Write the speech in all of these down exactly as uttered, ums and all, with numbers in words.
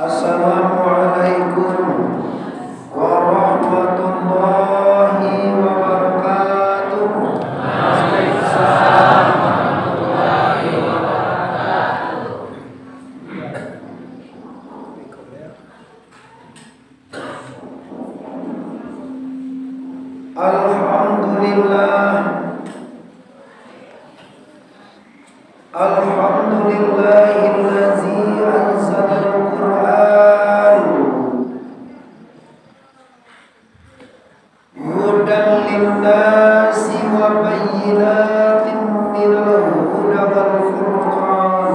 Assalamualaikum warahmatullahi wabarakatuh. Alhamdulillah. Alhamdulillahillazi anzalal Qur'an hudan linnasi wa bayyinatin minal huda wal furqan.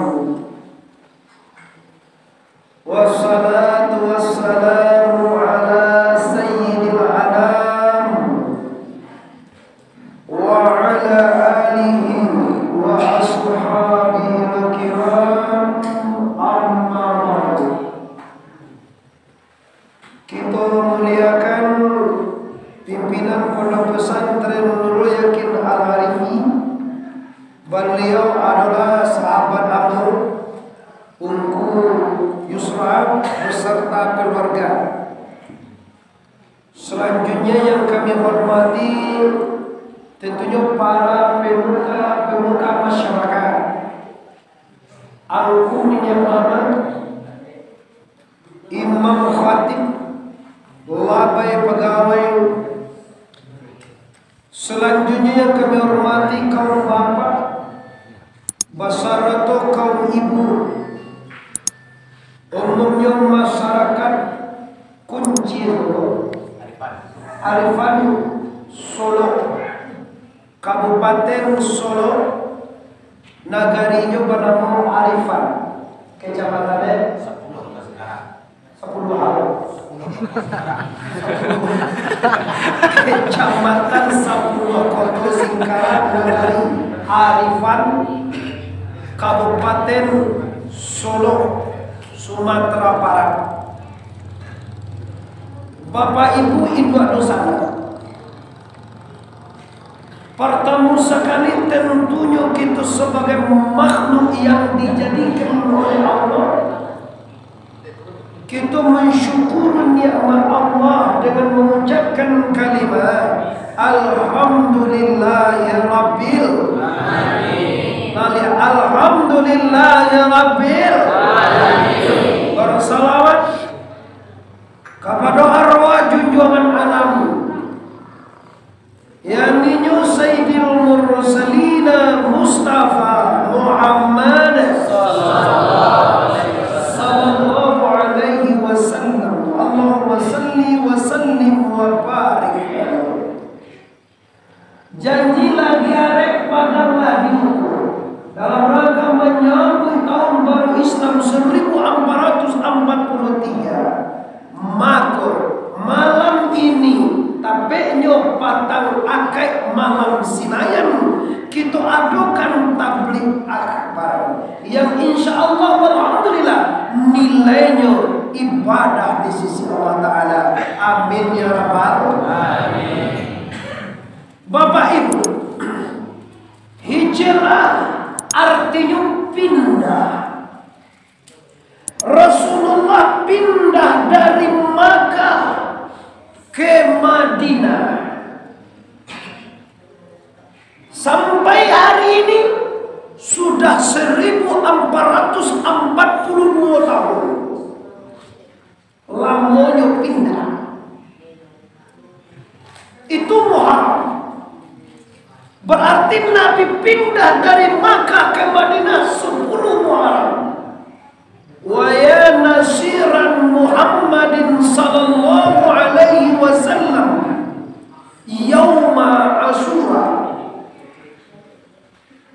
Wassalatu wassalamu ala sayyidil anam, wa ala alihi wa ashabihil kiram, amma ba'du. Kito muliakan pimpinan Pondok Pesantren Nurul Yakin Al-Arifi, baliau adolah sahabat ambo, Ungku Yusra beserta keluarga. Selanjutnya yang kami hormati, tentunya para pemuka-pemuka masyarakat, angku niniak mamak, imam khatib, labai pagawai, selanjutnya yang kami hormati kaum bapak, basarato kaum ibu, umumnyo masyarakat Kuncil Arifan Solo, Kabupaten Solo, nagarinyo banamo Arifan, kecamatan Sapuluah Halo. Kecamatan Sapuluah Koto Singkarak, Nagari Arifan, Kabupaten Solo, Sumatera Barat. Bapak Ibu, induak dunsanak. Partamo sakali, tentunyo kito sabagai makhluk yang dijadikan oleh Allah, kito mansyukuri nikmat Allah dengan mangucapkan kalimat, "Alhamdulillahirabbil alamin." Alhamdulillahirabbil alamin. Bersalawat kapado arwah junjuangan alam, yang ninyo Sayyidil Mursalina Mustafa Muhammad sallallahu alaihi wasallam. Allahumma salli wa sallim wa barik alaihi. Janji lah diarek, padang lah diukur. Dalam rangka manyambuik tahun baru Islam seribu empat ratus empat puluh tiga, mako, malam ini, tapeknyo patang Akaik malam Sinayan, kito adokan tablik akbar, yang insya Allah, walhamdulillah, nilainyo ibadah di sisi Allah Ta'ala. Amin ya rabbal alamin. Bapak Ibu, hijrah artinyo pindah. Rasulullah pindah dari Makkah ke Madinah. Sampai hari ini sudah seribu empat ratus empat puluh dua tahun. Lamonyo pindah. Itu Muharram. Berarti Nabi pindah dari Makkah ke Madinah sepuluh Muharram. Wa ya nasiran Muhammadin sallallahu alaihi wasallam yauma Asyura.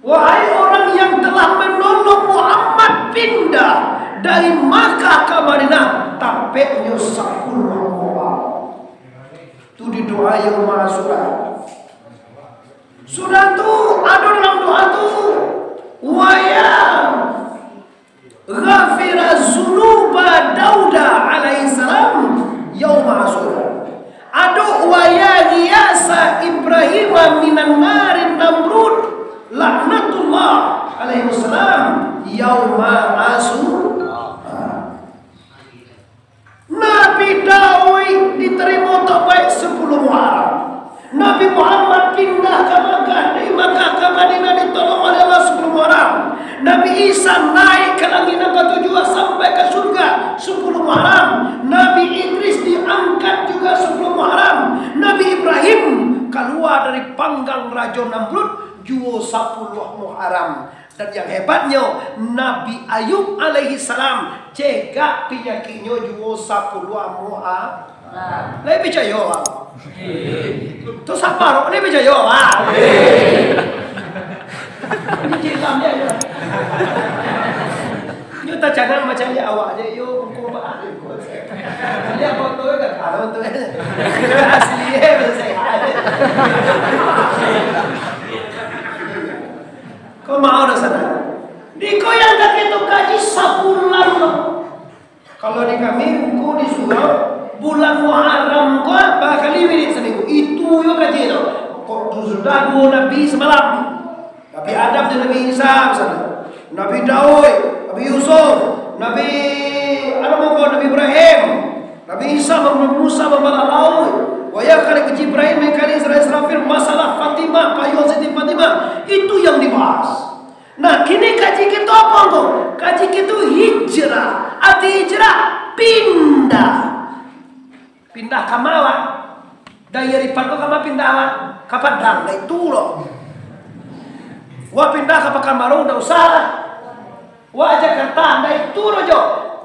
Wahai orang yang telah menolong Muhammad pindah dari Makkah ke Madinah, tapeknyo sapuluah Muharram. Tu di doa yauma Asyura. Sudah tu, ado dalam doa tu, "Wa ya ghafira zunuba Dauda alaihissalam yauma Asyura." Ado, "Wa ya ghiyasa Ibrahima minan nari Namrud laknatullah alaihissalam yauma Asyura." Muhammad pindah ka Makkah, dari Makkah ka Madinah ditolong oleh Allah, sapuluah Muharram. Nabi Isa naik ka langik nan katujuah sampai ka surga, sapuluah Muharram. Nabi Idris diangkat juga sapuluah Muharram. Nabi Ibrahim kalua dari panggang Rajo Namrud juo sapuluah Muharram. Dan yang hebatnyo, Nabi Ayub alaihissalam cegak panyakiknyo juo sapuluah Muharram. Lai picayo awak? Tu sapa tu? Lai picayo awak? Ini cilam je. Nyo tacangang macam ni awak je, yo, hukum ba-, liek foto kan, kalau tu kan. Asli, eh, bahasa saya. Kau mau dah sana? Di kau yang kaki tu kaji sabulan tu. Kalau di kami, buku di surau, bulan Muharram ko, bara kali wirid saminggu. Itu yo kaji tu. Kok tu sudah duo nabi samalam. Nabi Adam dan Nabi Isa, misalnya. Nabi Daud, Nabi Yusuf, Nabi, anu ko, Nabi Ibrahim, Nabi Isa, Nabi Musa, Nabi Laut. Wayah kali ka Jibril, Mikail, Israfil, masalah Fatimah, payuang Siti Fatimah. Itu yang dibahas. Nah, kini kaji kito apo ko? Kaji kito hijrah. Arti hijrah, pindah. Pindah ka ma, Wak? Dari Aripan ko ka ma pindah, Wak? Ka Padang, ndak itu lo. Wak pindah ka Pakanbaru, ndak usah lah. Wak Jakarta, ndak itu lo jo.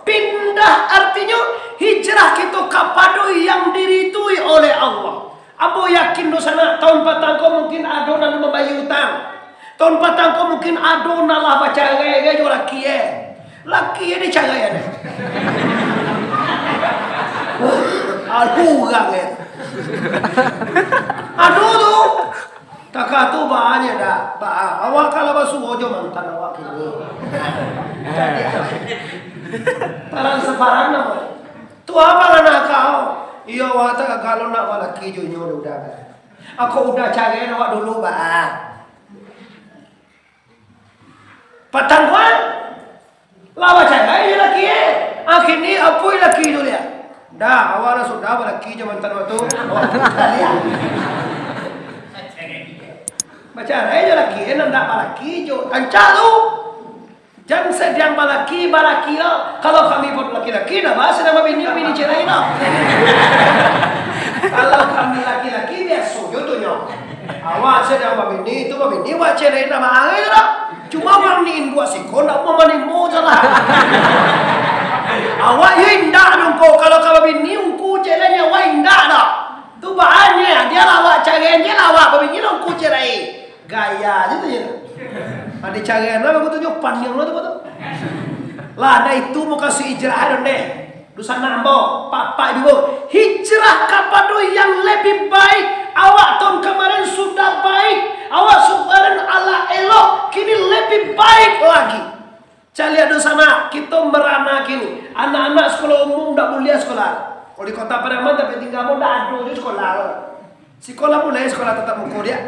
Pindah artinyo hijrah kito kapado yang diridui oleh Allah. Ambo yakin do sanak, tahun patang ko mungkin ado nan mambayia utang. Tahun patang ko mungkin ado nan lah bacarai jo laki e. Laki e dicarai e. Ado urang e. Ado tu. Taka tu baa nyo dak, baa. Awak kalau basuo jo mantan awak kini. Transferan apo? Tu apo lah nak kau? Iyo, awak tak kalau nak balaki jo inyo udah. Ako udah carai awak dulu, baa. Patang ko, lah bacarai jo laki e. Akhirnyo apo laki tu liak? Dah, awak lah sudah balaki jo mantan awak tu. Awak pulang liak. Bacarai jo laki e, nan dak balaki jo. Rancak tu. Jan sadang balaki, balaki lo. Kalau kami buat laki-laki, dah bahas sadang babini, bini cerai lo. Kalau kami laki-laki, biaso jo tu nyo. Awak sadang babini, tu babini, awak cerai, dah bahas tu lo. Cuma urang ni induak siko, ndak mau manimo salah. Awak yo indak dong ko, kalau ka babini, ungku cerai nyo, awak indak dah. Tu baa nyo, dia lah awak carai, dia lah awak babini, lah ungku cerai. Gaya je tu je. Ado carai lah bagus tu, nyo paniang lah tu, tu. Lah, dah itu mukasuik hijrah tu deh. Dusanak ambo, bapak ibu, hijrah kapado yang lebih baik. Awak tahun kamarin sudah baik, awak sudah alah elok, kini lebih baik lagi. Caliak dusanak, kito marana kini. Anak-anak sekolah umum ndak buliah sekolah. Kalau di Kota Pariaman, tapi tingga ambo ndak ado juo sekolah. Sikolah mulai, sikolah tatap muko dia.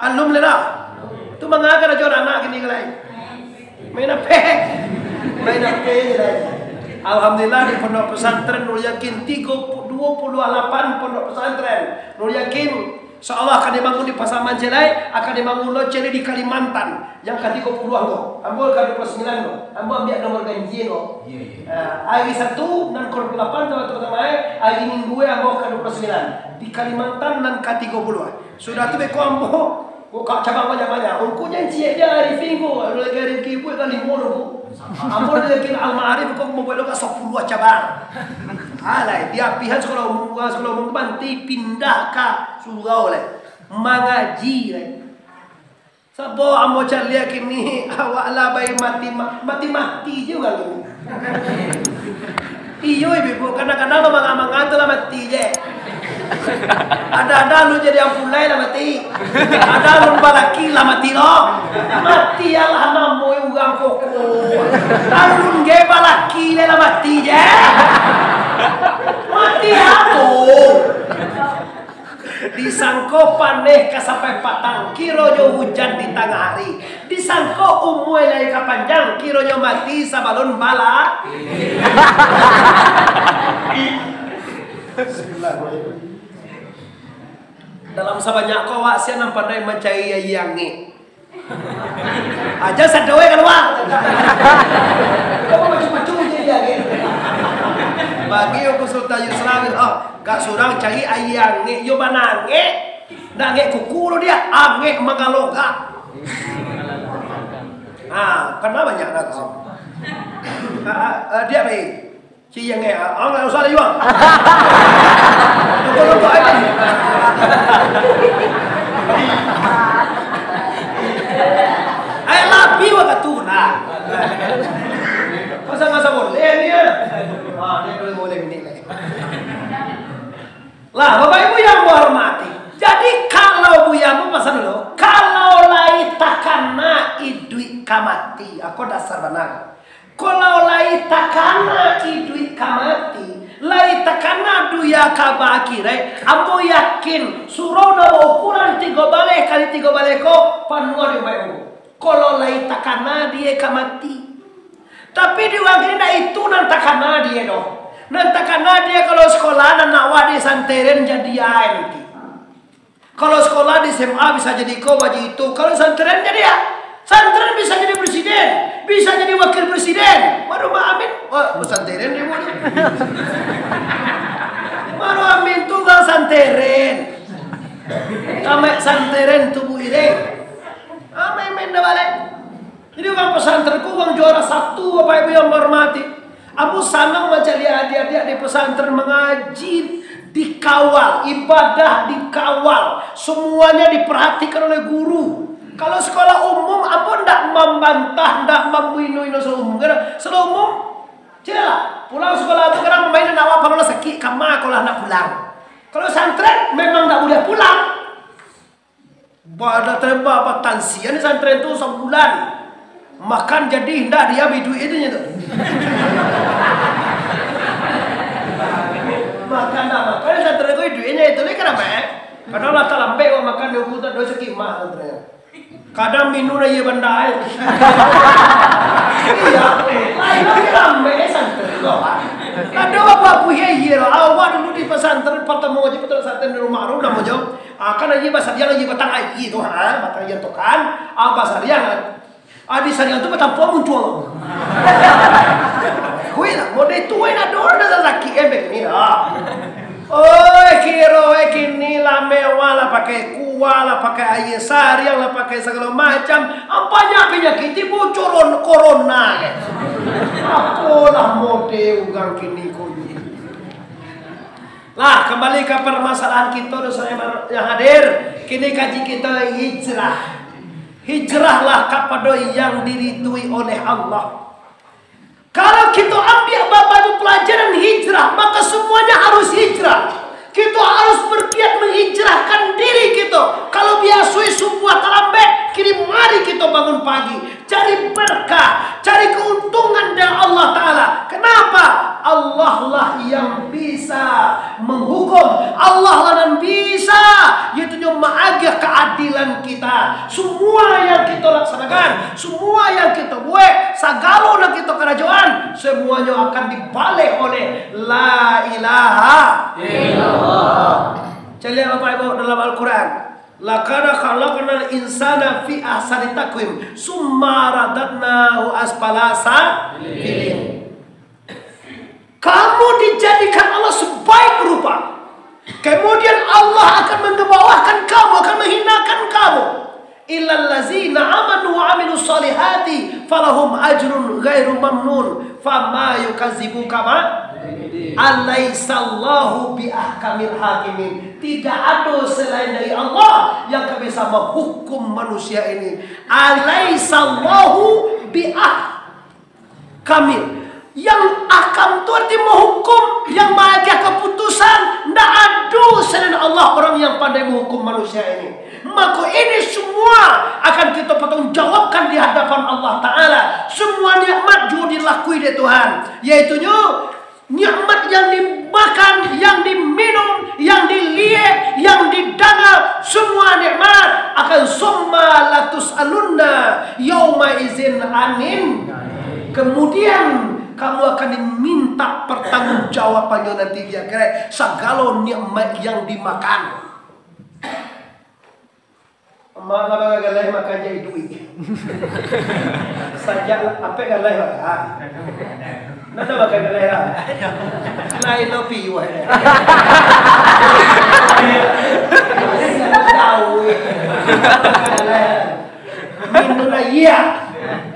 Alun lai dah. Tu manga karajo anak kini lai. Main H P. Main H P je lai. Alhamdulillah, di pondok pesantren Nur Yakin tigo, duo puluah lapan pondok pesantren Nur Yakin, insyaallah akan dibangun di Pasaman ciek lai, akan dibangun lo ciek lai di Kalimantan yang ka tigo puluah ko. Ambo ka duo puluah sambilan ko. Ambo ambiak nomor ganjia ko. Iyo, iyo. Ah, hari Sabtu nan ka duo puluah lapan tu, tu, tu, eh, hari Minggu, eh, ambo ka duo puluah sambilan. Di Kalimantan nan ka tigo puluah. Sudah tu beko ambo buka cabang banyak-banyak. Ungku jan ciek je hari Minggu, kalau lagi hari Minggu kan limo tu. Ambo lagi Al-Ma'arif ko mambuek lo ka sapuluah cabang. Alai, di apihan sekolah umum, sekolah umum tu banti pindah ka surau lai. Mangaji lai. Sabo ambo caliak kini, awak lah bae mati, ma-, mati-mati je urang kini. Iyo, ibu-ibu, kadang-kadang lo manga-manga tu lah mati je. Ada-ada alun jadi ampulai lah mati. Ada alun balaki lah mati lo. Mati alah namo urang koko. Alun ge balaki le lah mati je. Mati apo? Disangko paneh ka sampai patang, kironyo hujan di tangah ari. Disangko umua lai ka panjang, kironyo mati sabalun bala. Bismillahirrahmanirrahim. Dalam sabanyak ko awak sia nan pandai mancari aia angek. Aja sadoi kalua. Kamu macam-macam je dia angek. Bagi aku Sultan Yusra, oh, gak surang cari aia angek, yo bana angek. Ndak angek kuku lo dia, angek manggaloga. Ah, kan banyak nak. Ah, ah, ah, dia baik. Ciang eh, ah, nggak usah lah, Yuang. Tunggu-tunggu aja. Ayo, lapi waktu tu, nah. Masa-masa boleh ni, ya? Ah, dia boleh, boleh minit lagi. Lah, Bapak Ibu yang menghormati. Jadi, kalau Buya mau pesan dulu, kalau lai takana iduik ka mati, ako dasar bana. Kalau lai takana iduik ka mati, lai takana dunia ka baakhiraik, ambo yakin surau nan baukuran tigo baleh kali tigo baleh ko panuah di umaik ambo. Kalau lai takana dia ka mati. Tapi di urang kini ndak itu nan takana dia doh. Nan takana dia kalau sekolah nan nak wak di santeren jadi ai nanti. Kalau sekolah di S M A bisa jadi ko, baju itu. Kalau santren jadi ya, santren bisa jadi presiden, bisa jadi wakil presiden. Baru Mak Amin, wah, pesantren dia buat. Baru Amin tu gak santren. Tamat santren tubuh ini. Amin, amin, dah balik. Jadi urang pesantren ko urang juara satu, Bapak Ibu yang menghormati. Ambo sanang mancaliak adiak-adiak di pesantren mangaji, dikawal, ibadah dikawal, semuanya diperhatikan oleh guru. Kalau sekolah umum, ambo ndak mambantah, ndak mambuino-ino sekolah umum. Kadang sekolah umum, caliaklah, pulang sekolah tu kadang main nak awak pala sakik, kama kalau nak pulang. Kalau santren, memang ndak boleh pulang. Bada tembak batansian di santren tu sabulan. Makan jadi indak diam iduik itu nyo tu. Makan dak makan di santren tu iduiknyo itu ni kenapa eh? Kadang lah talambek awak makan di umur tak dosa kimah santren. Kadang minum aia bandai. Iya, lain lagi lambek santren tu. Ado bapak puhia iya lo. Awak dulu di pesantren pertama wajib betul santren di rumah rum dah mau jauh. Ah, kan aia basadiang, aia batang aia tu, ha, batang aia tu kan, ah, basadiang, ah, di sadiang tu batampuang muncuang. Kui lah, model tu, eh, nak dorong dah sakit, eh, bek ni lah. Oi, kiro, eh, kini lah mewah lah, pakai kuah lah, pakai aia sariang lah, pakai sagalo macam. Ah, banyak penyakit, tibo coron-, corona, eh. Apolah model urang kini ko. Lah, kambali ka parmasalahan kito, doso yang bar-, yang hadir. Kini kaji kito hijrah. Hijrahlah kapado yang diridui oleh Allah. Kalau kito ambiak ba-, baju pelajaran hijrah, maka semuanya harus hijrah. Kito harus bergiat menghijrahkan diri kito. Kalau biaso subuah talambek, kini mari kito bangun pagi. Cari berkah, cari keuntungan dari Allah Ta'ala. Kenapa? Allah lah yang bisa menghukum. Allah lah yang bisa, yaitu nyo maagiah keadilan kita. Semua yang kita laksanakan, semua yang kita buat, segala yang kita kerjakan, semuanya akan dibaleh oleh la ilaha illallah. Caliak Bapak Ibu dalam Al-Quran. Laqad khalaqnal insana fi ahsani taqwim, summa radadnahu asfala safilin. Kamu dijadikan Allah sebaik rupa. Kemudian Allah akan mengebawahkan kamu, akan menghinakan kamu. Illal lazina amanu wa amilus salihati falahum ajrun ghairu mamnun. Fama yukadzibuka ba-, alaisallahu bi ahkamil hakimin. Tidak ada selain dari Allah yang akan bisa menghukum manusia ini. Alaisallahu bi ahkamil. Yang ahkam tu arti menghukum, yang maagiah keputusan. Ndak ada selain Allah orang yang pandai menghukum manusia ini. Maka ini semua akan kita pertanggungjawabkan di hadapan Allah Ta'ala. Semua nikmat juga dilakui dek Tuhan. Yaitunyo, nikmat yang dimakan, yang diminum, yang diliek, yang didanga, semua nikmat akan summa latus'alunna yauma izin anin. Kemudian, kamu akan diminta pertanggungjawabannyo nanti di akhirat, sagalo nikmat yang dimakan. Ma-, lah baragalai makan jo iduik. Sajak apek galai lah. Nah, dah makan galai lah. Lain lopi, wah. Jauh, eh. Minum lah, iya.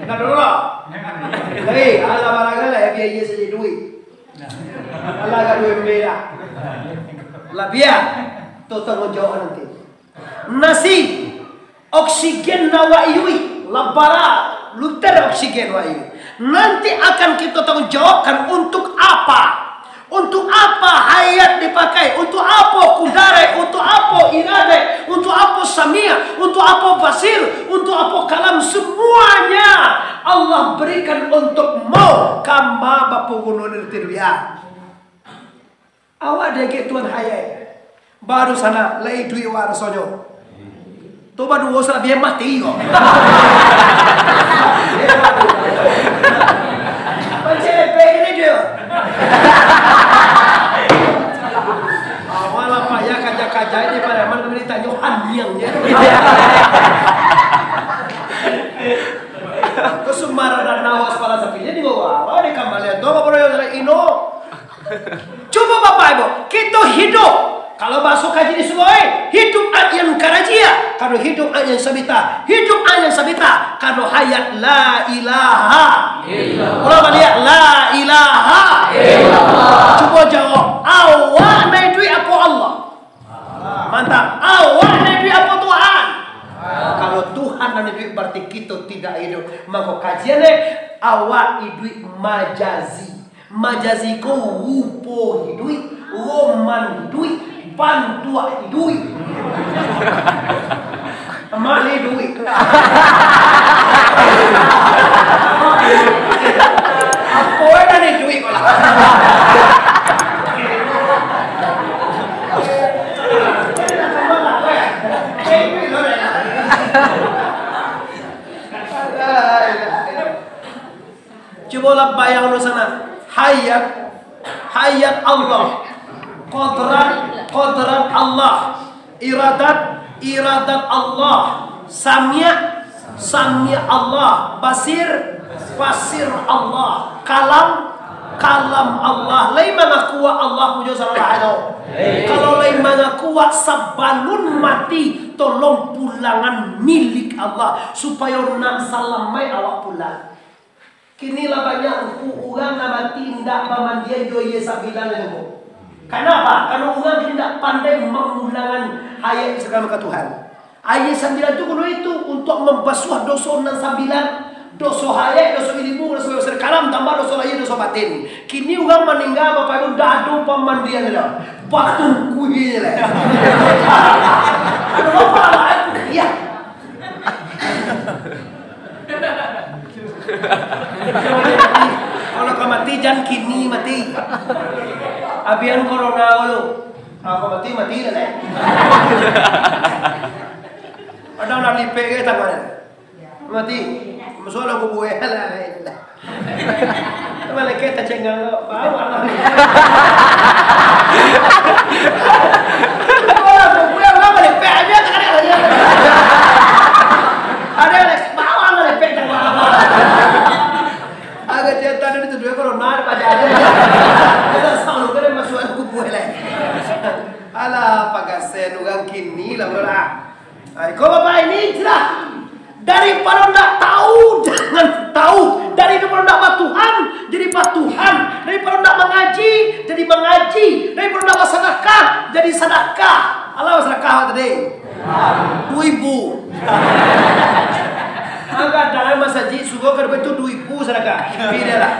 Nah, dulu lah. Hei, alah baragalai, biar iya saja duit. Alah, agak duit beda. Lah, biar. Tu tanggung jawab nanti. Nasi, oksigen nan awak iyui, lah bara liter oksigen awak iyui. Nanti akan kita tanggung jawabkan untuk apa? Untuk apa hayat dipakai? Untuk apa kudarat? Untuk apa iradat? Untuk apa samia? Untuk apa basir? Untuk apa kalam? Semuanya Allah berikan untukmu. Kama bapunguno dari dunia. Awak dagek Tuhan hayai. Baru sana, lai duit awak rasonyo. Tu baduo salah biar mati ko. Pancet lepek ni dia. Awak lah payah kaja-kaja ini pada mana boleh ditanyo haniang je. Kesumaran dan nawas pala sapinya di bawah. Awak di kambalian tu apa bro yang ino? Cubo Bapak Ibu, kito hidup. Kalau baso kaji di surau, eh, hidup agian karajia. Kalau hidup agian sabita, hidup agian sabita. Kalau hayat la ilaha illallah. Ulang baliak, la ilaha illallah. Cubo jawab, awak nan duit apo Allah? Mantap. Awak nan duit apo Tuhan? Kalau Tuhan nan duit, berarti kito tidak hidup. Mako kajian, eh, awak iduik majazi. Majazi ko rupo iduik, roman iduik, bantuak iduik. Mali duit. Apo nan iduik ko lah? Cubolah bayangkan sana, hayat, hayat Allah, kodrat, kodrat Allah, iradat, iradat Allah, samia, samia Allah, basir, basir Allah, kalam, kalam Allah. Lai mangaku Allah punyo salah tu. Kalau lai mangaku sabalun mati, tolong pulangan milik Allah, supayo nak salamaik awak pulang. Kini lah banyak urang nan mati indak bamandian jo aia sambilan lai ko. Kanapa? Karano urang kini indak pandai mamulangan aia sambilan ka Tuhan. Aia sambilan tu guno itu untuak mambasuah doso nan sambilan, doso hayat, doso ilimu, doso, doso kalam, tambah doso lahia, doso batin. Kini urang maningga, Bapak Ibu, indak ado pamandian lah. Batungkuih je lah. Aduh, Bapak, Bapak, iya. Kalau ka mati, jan kini mati. Abian corona dulu. Ah, ka mati, mati lah, eh. Ada nak lipek ke tangan? Mati. Masuk lah kubur, eh, lah, eh, lah. Malaikat tacengang lo, bawa lah. Bawa lah, kubur, bawa lah, malaikat aja, tak ada lagi. Ada malaikat, bawa lah, malaikat, tak bawa. Agak dia tadi dituduh corona, ada pada ada. Kita selalu kena masuk kubur lah. Alah, pagasen urang kini lah, bro lah. Ai, ko Bapak ini hijrah. Daripado ndak tahu, jangan tahu. Daripado ndak batuhan, jadi batuhan. Daripado ndak mangaji, jadi mangaji. Daripado ndak basadakah, jadi sadakah. Alah, sadakah tadi? Duo ribu. Angka dalam masajik, suruh ka depan tu duo ribu sadakah. Pilihanlah.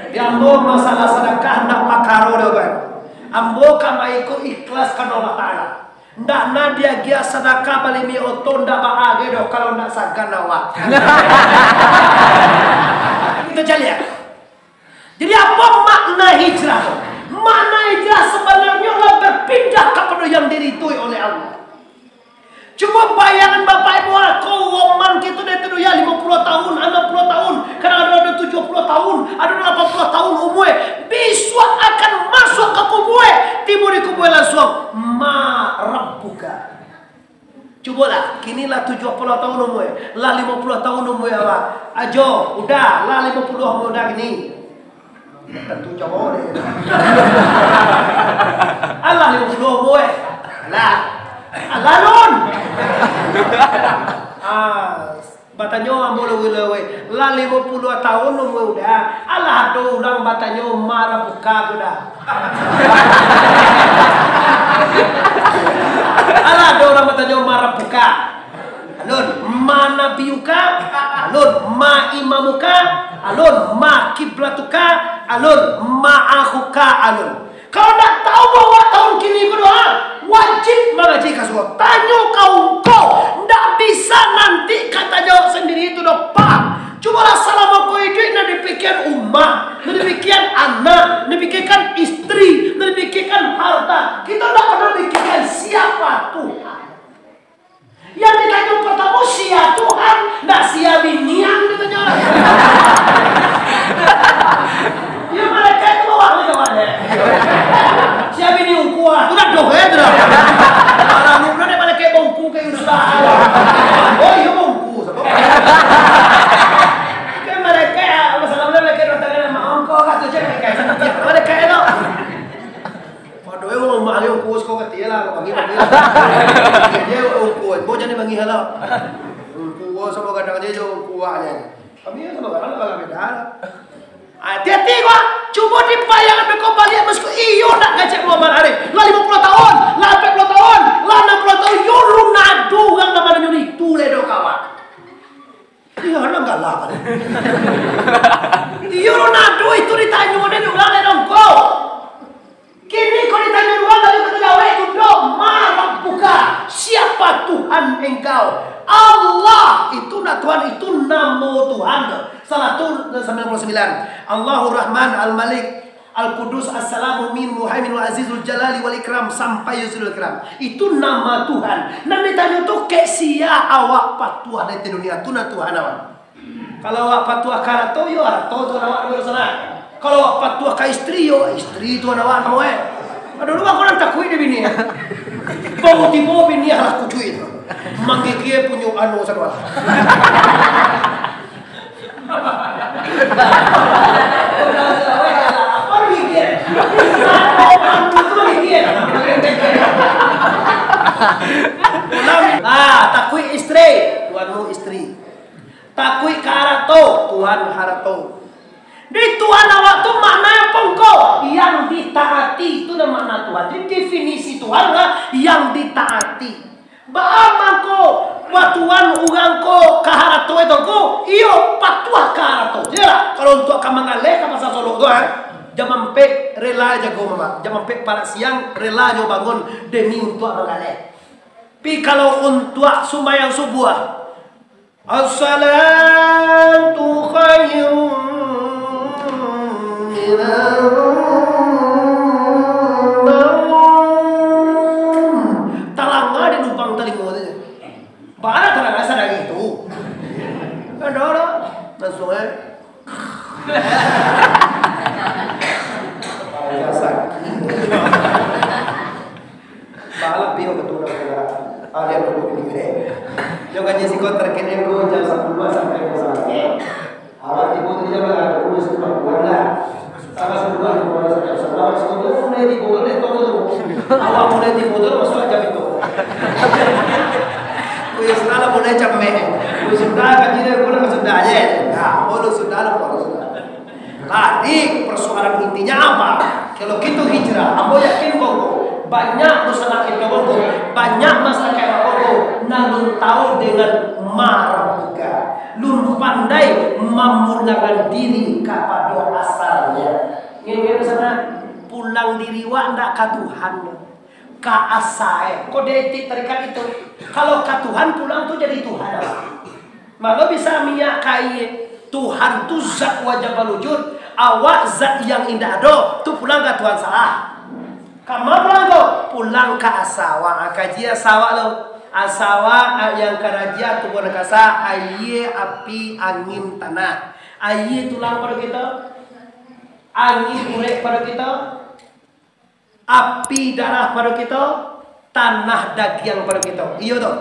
Di ambo masalah sadakah ndak pakaro doh, Bang. Ambo ka maiko ikhlas karano Allah Ta'ala. Ndak na diagiah sadakah bali minyak oto, ndak baa gai doh kalau ndak sagan awak. Kita caliak. Jadi, apa makna hijrah tu? Makna hijrah sebenarnya lah berpindah kepada yang diridhoi oleh Allah. Cubo bayangkan, Bapak Ibu, ah, ko woman kito dari tu ya, limo puluah tahun, anam puluah tahun, kadang ado, ado tujuah puluah tahun, ado lapan puluah tahun umur, bisuak akan masuk ka kubur, tibo di kubur langsung, "Ma rabbuka?" Cubolah, kini lah tujuah puluah tahun umua, lah limo puluah tahun umua awak. Ajo, udah, lah limo puluah umua udah kini. Tantu jawab deh. Alah limo puluah umua. Lah. Alah, Nun. Ah, batanyo ambo leweh-leweh. Lah limo puluah tahun umua udah. Alah ado urang batanyo ma rabbuka tu dah. Alah ado urang batanyo ma rabbuka. Alun, ma nabiyuka, alun, ma imamuka, alun, ma kiblatuka, alun, ma akhuka, alun. Kalau ndak tahu bahwa tahun kini ko doa, wajib mangaji ka surau. Tanyo ka ungku, ndak bisa nanti ka tajawab sandiri tu doh, Pak. Cubolah salamo ko iduik nan dipikiakan umah, nan dipikiakan anak, nan dipikiakan istri, nan dipikiakan harta. Kito ndak pernah dipikiakan siapa Tuhan. Yang ditanyo partamo, sia Tuhan, ndak sia bini ang ditanyo. Yo, malaikat tu bawa ni kawan, eh. Sia bini ungku ah, tu dah doh, eh, tu dah. Alah, lu pernah dek malaikat bongku kayak gitu dah. Oh, iyo bongku, sabo? Kan malaikat, ah, masalah malaikat datang sama ongko, kata je malaikat. Malaikat tu. Pado e urang rumah ni ungku siko kati lah, panggil-panggil. Dia ungku, bo jan dipanggil lah. Ungku, oh, samo gadang je jo ungku awak ni. Kami yo samo gadang lah, beda lah. Hati-hati ko, cubo dibayangkan beko baliak masuk, iyo ndak kecek Muhammad Arif. Lah limo puluah tahun, lah ampek puluah tahun, lah anam puluah tahun, yo lu nado urang nan mananyo itu le do kawan. Iyo, nan galak kan. Iyo, Ronaldo itu ditanyo dek urang dek dongko. Kini ko ditanyo urang dari kota Jawa itu, "Do, ma rabbuka? Siapa Tuhan engkau?" Allah itu, nah, Tuhan itu namo Tuhan. Salah tu sembilan puluh sembilan. Allahur Rahman Al-Malik. Al-Qudus, As-Salamu, Mu'min, Muhaimin, Wal Azizul Jalali wal Ikram, sampai Yuzilul Ikram. Itu nama Tuhan. Nan ditanyo tu, kek sia awak patuah dari dunia tu, nah Tuhan awak. Kalau awak patuah ka harato, yo harato Tuhan awak, yo salah. Kalau awak patuah ka istri, yo istri Tuhan awak, namo eh. Aduh, lu aku nan takuik dek bini. Baru tibo bini alah kucuik tu. Manggigie punyo anu sadua. Ah, takuik istri, Tuhanmu istri. Takuik ka harato, Tuhan harato. Di Tuhan awak tu makna apo ngko? Yang ditaati, itu lah makna Tuhan. Jadi definisi Tuhan lah yang ditaati. Baa mangko batuan urang ko ka harato itu ko? Iyo, patuah ka harato. Jelah, kalau untuak ka mangaleh ka Pasar Solok tu, eh, jam ampek rela jago mamak. Jam ampek parak siang rela nyo bangun demi untuak mangaleh. Tapi kalau untuak sumbayang subuah, as-salatu khairum minan naum. Talanga di lubang talingo tu. Bana talanga sadari tu. Ada, ada. Langsung, eh. Kepala sakit. Balap iyo ka tu urang kira. Alian dulu ini gede. Yo gaji siko tarkini ko jam sapuluah sampai jam satu. Awak tibo tu jam berapa? Pukul sepuluh kurang lah. Setengah sepuluh lah, tibo lah sampai sepuluh. Sepuluah mulai tibo tu, tu. Awak mulai tibo tu masuk jam itu. Kuya sudah lah mulai jam eh. Kuya sudah kaji dia pun sudah je. Nah, baru sudah lah, baru sudah. Tadi persoalan intinya apa? Kalau kita hijrah, ambo yakin bahwa banyak masyarakat kita bahwa banyak masyarakat bahwa nan lun tahu dengan ma rabbuka, lun pandai mamulangan diri kepada asalnya. Ngene sana, pulang diri wak ndak ka Tuhan, ka asa eh. Kode etik tarikat itu. Kalau ka Tuhan pulang tu jadi Tuhan. Malo bisa minyak kain. Tuhan tu zat wajib wujud, awak zat yang indak ado, tu pulang ka Tuhan salah. Kama pulang tu? Pulang ka asa awak, ah, kaji asa awak tu. Asa awak, ah, yang karajia tubuah nan kasa, aia, api, angin, tanah. Aia tulang pado kito, angin urek pado kito, api darah pado kito, tanah dagiang pado kito. Iyo tu.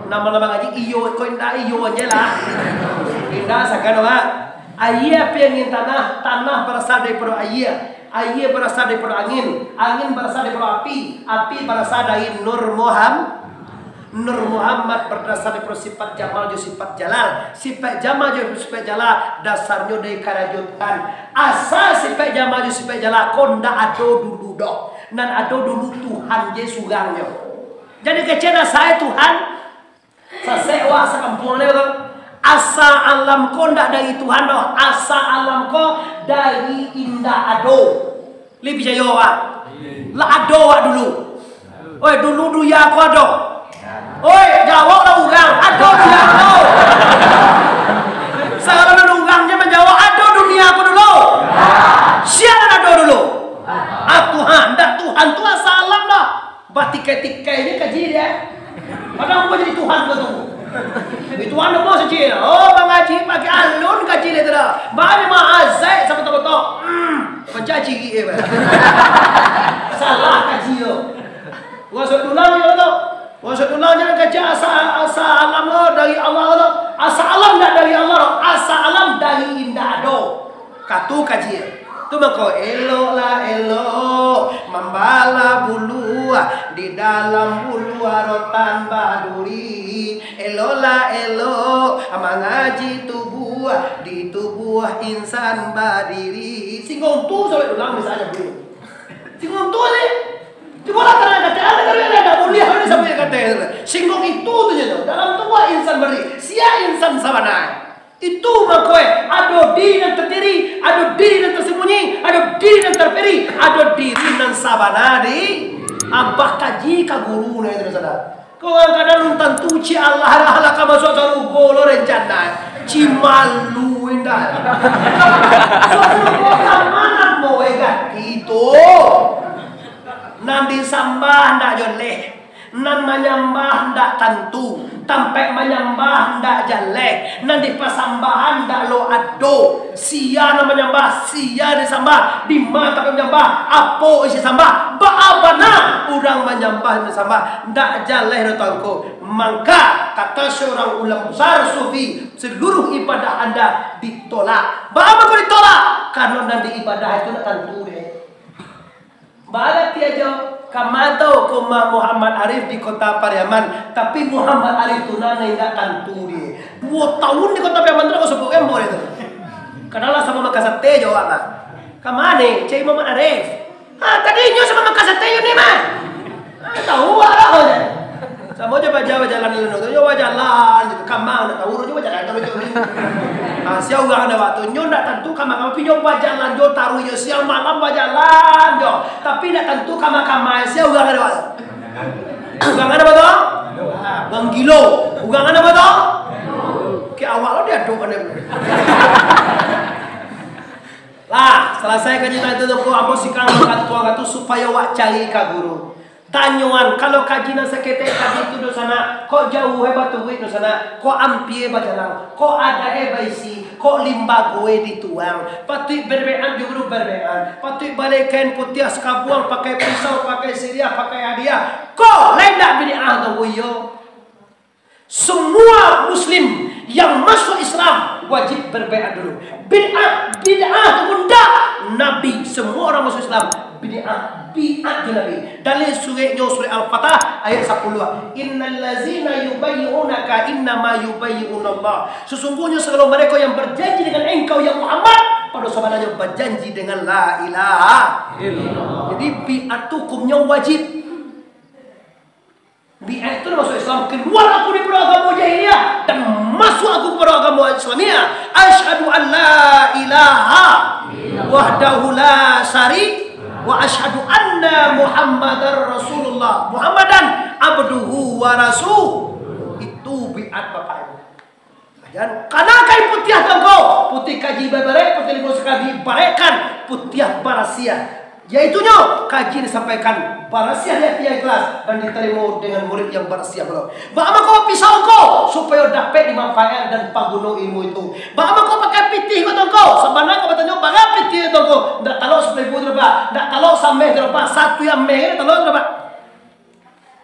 Namo-namo ngaji, iyo, ko indak iyo aja lah. Indak sakan, Mak. Aia api angin tanah, tanah barasal daripado aia, aia barasal daripado angin, angin barasal daripado api, api barasal dari Nur Muham-, Nur Muhammad barasal daripado sifat jamal jo sifat jalal, sifat jamal jo sifat jalal dasarnyo dari karajo Tuhan. Asa sifat jamal jo sifat jalal ko ndak ado dulu doh, nan ado dulu Tuhan je surang nyo. Jadi kecek asa Tuhan, sasek wak sakampuang ni tu. Asa alam ko ndak dari Tuhan doh, asa alam ko dari indak ado. Lai picayo wak? Lah ado wak dulu. Oi, dulu dunia ko ado. Oi, jawablah urang, ado dunia ko. Sagalo urang je manjawab, ado dunia ko dulu. Sia nan ado dulu? Ah, Tuhan, ndak Tuhan tu asa alam dah. Batikai-tikai je kaji dia. Padahal kau jadi Tuhan kau tu. Jadi Tuhan apa saja? Oh, mangaji pakai alun kaji dia tu dah. Bani mah azaik sama tabatok. Hmm, pancak ciri eh. Salah kaji tu. Masuk tulang je tu. Masuk tulang je kaji asa, asa alam tu dari Allah tu. Asa alam ndak dari Allah tu. Asa alam dari indak ado. Katu kaji. Tu mako, eloklah elok mambala buluah, di dalam buluah rotan baduri. Eloklah elok mangaji tubuah, di tubuah insan badiri. Singgung tu sampai tulang misalnya bunyi. Singgung tu ni. Cubolah tangan kata, ada kali ada buliah ni sampai kata. Singgung itu tu je tu. Dalam tubuah insan badiri. Sia insan sabana. Itu mako e, ado diri nan tadiri, ado diri nan tasambunyi, ado diri nan tapiri, ado diri nan sabana di. Abah kaji ka guru nan itu sadar. Kau kadang tantu ci Allah lah, lah ka masuak sarugo lo rencana. Ci malu indak. Masuak sarugo ka mano mo e ganti tu? Nan disambah ndak jaleh. Nan manyambah ndak tantu, tampek manyambah ndak jaleh, nan dipasambahan ndak lo ado, sia nan manyambah, sia disambah, dima tampek manyambah, apo isi sambah, baa bana urang manyambah nan disambah, ndak jaleh doh tu angku. Mangka, kata seorang ulama besar sufi, seluruh ibadah anda ditolak. Baa mangko ditolak? Karano nan diibadah itu ndak tantu deh. Barati ajo, ka ma tu ka rumah Muhammad Arif di Kota Pariaman, tapi Muhammad Arif tu nan indak tantu deh. Duo taun di Kota Pariaman tu, dak usah buek kembo deh tu. Kadang lah samo makan sate jo awak mah. Ka ma, cari Muhammad Arif? Ha, tadi nyo samo makan sate jo ni mah. Ha, tahu awak lah kau je. Samo jo baja-, bajalan di lano tu, yo bajalan, gitu. Ka ma ndak tahu, yo bajalan taruih jo. Ah, sia urang ado waktu, nyo ndak tantu ka ma, tapi nyo bajalan jo taruih jo, siang malam bajalan jo. Tapi ndak tantu ka ma, ka ma, sia urang ado waktu. Urang ado waktu? Urang gilo. Urang ado waktu? Kek awak lo diadok ado. Lah, salasai kaji tadi tu, ko ambo sikan ka tuan tu supayo awak cari ka guru. Tanyoan, kalau kaji nan saketek tadi tu, dunsanak, kok jauah e baturuik, dunsanak, kok ampia e bajalan, kok adat e baisi, kok limbago e dituang, patuik berbaiat jo guru berbaiat, patuik baleh kain putiah sakabuang, pakai pisau, pakai siriah, pakai hadiah, kok lai ndak bid'ah tu, iyo. Semua muslim yang masuk Islam wajib berbaiat dulu. Bid'ah, bid'ah tu pun ndak. Nabi, semua orang masuk Islam, bid'ah, baiat jo Nabi. Dalil sureknyo surek Al-Fatah ayat sapuluah. "Innal ladzina yubayyi'unaka innama yubayyi'unallah." Sesungguhnya segala mereka yang berjanji dengan engkau, ya Muhammad, pada sabananyo berjanji dengan la ilaha illallah. Jadi, baiat tu hukumnyo wajib. Baiat tu masuk Islam, keluar aku daripada agamo jahiliah dan masuk aku kepada agamo Islamiah. Asyhadu an la ilaha wahdahu la syari-, wa asyhadu anna Muhammadar Rasulullah. Muhammadan abduhu wa rasul. Itu baiat Bapak Ibu. Jan, kana kain putiah tu angku, putih kaji babarek, putih limo sakali barekkan, putiah barasiah. Yaitunyo, kaji disampaikan, barasiah di hati yang ikhlas, dan ditarimo dengan murid yang barasiah pulo. Baa mangko pisau ko, supayo dapek dimanfaatkan dan paguno ilmu itu. Baa mangko pakai pitih ko tu angku, sabana ko batanyo, bara pitih tu angku, ndak talok sapuluah ribu tu, Pak, ndak talok sameh tu, Pak, satu yang meh, ndak talok tu, Pak.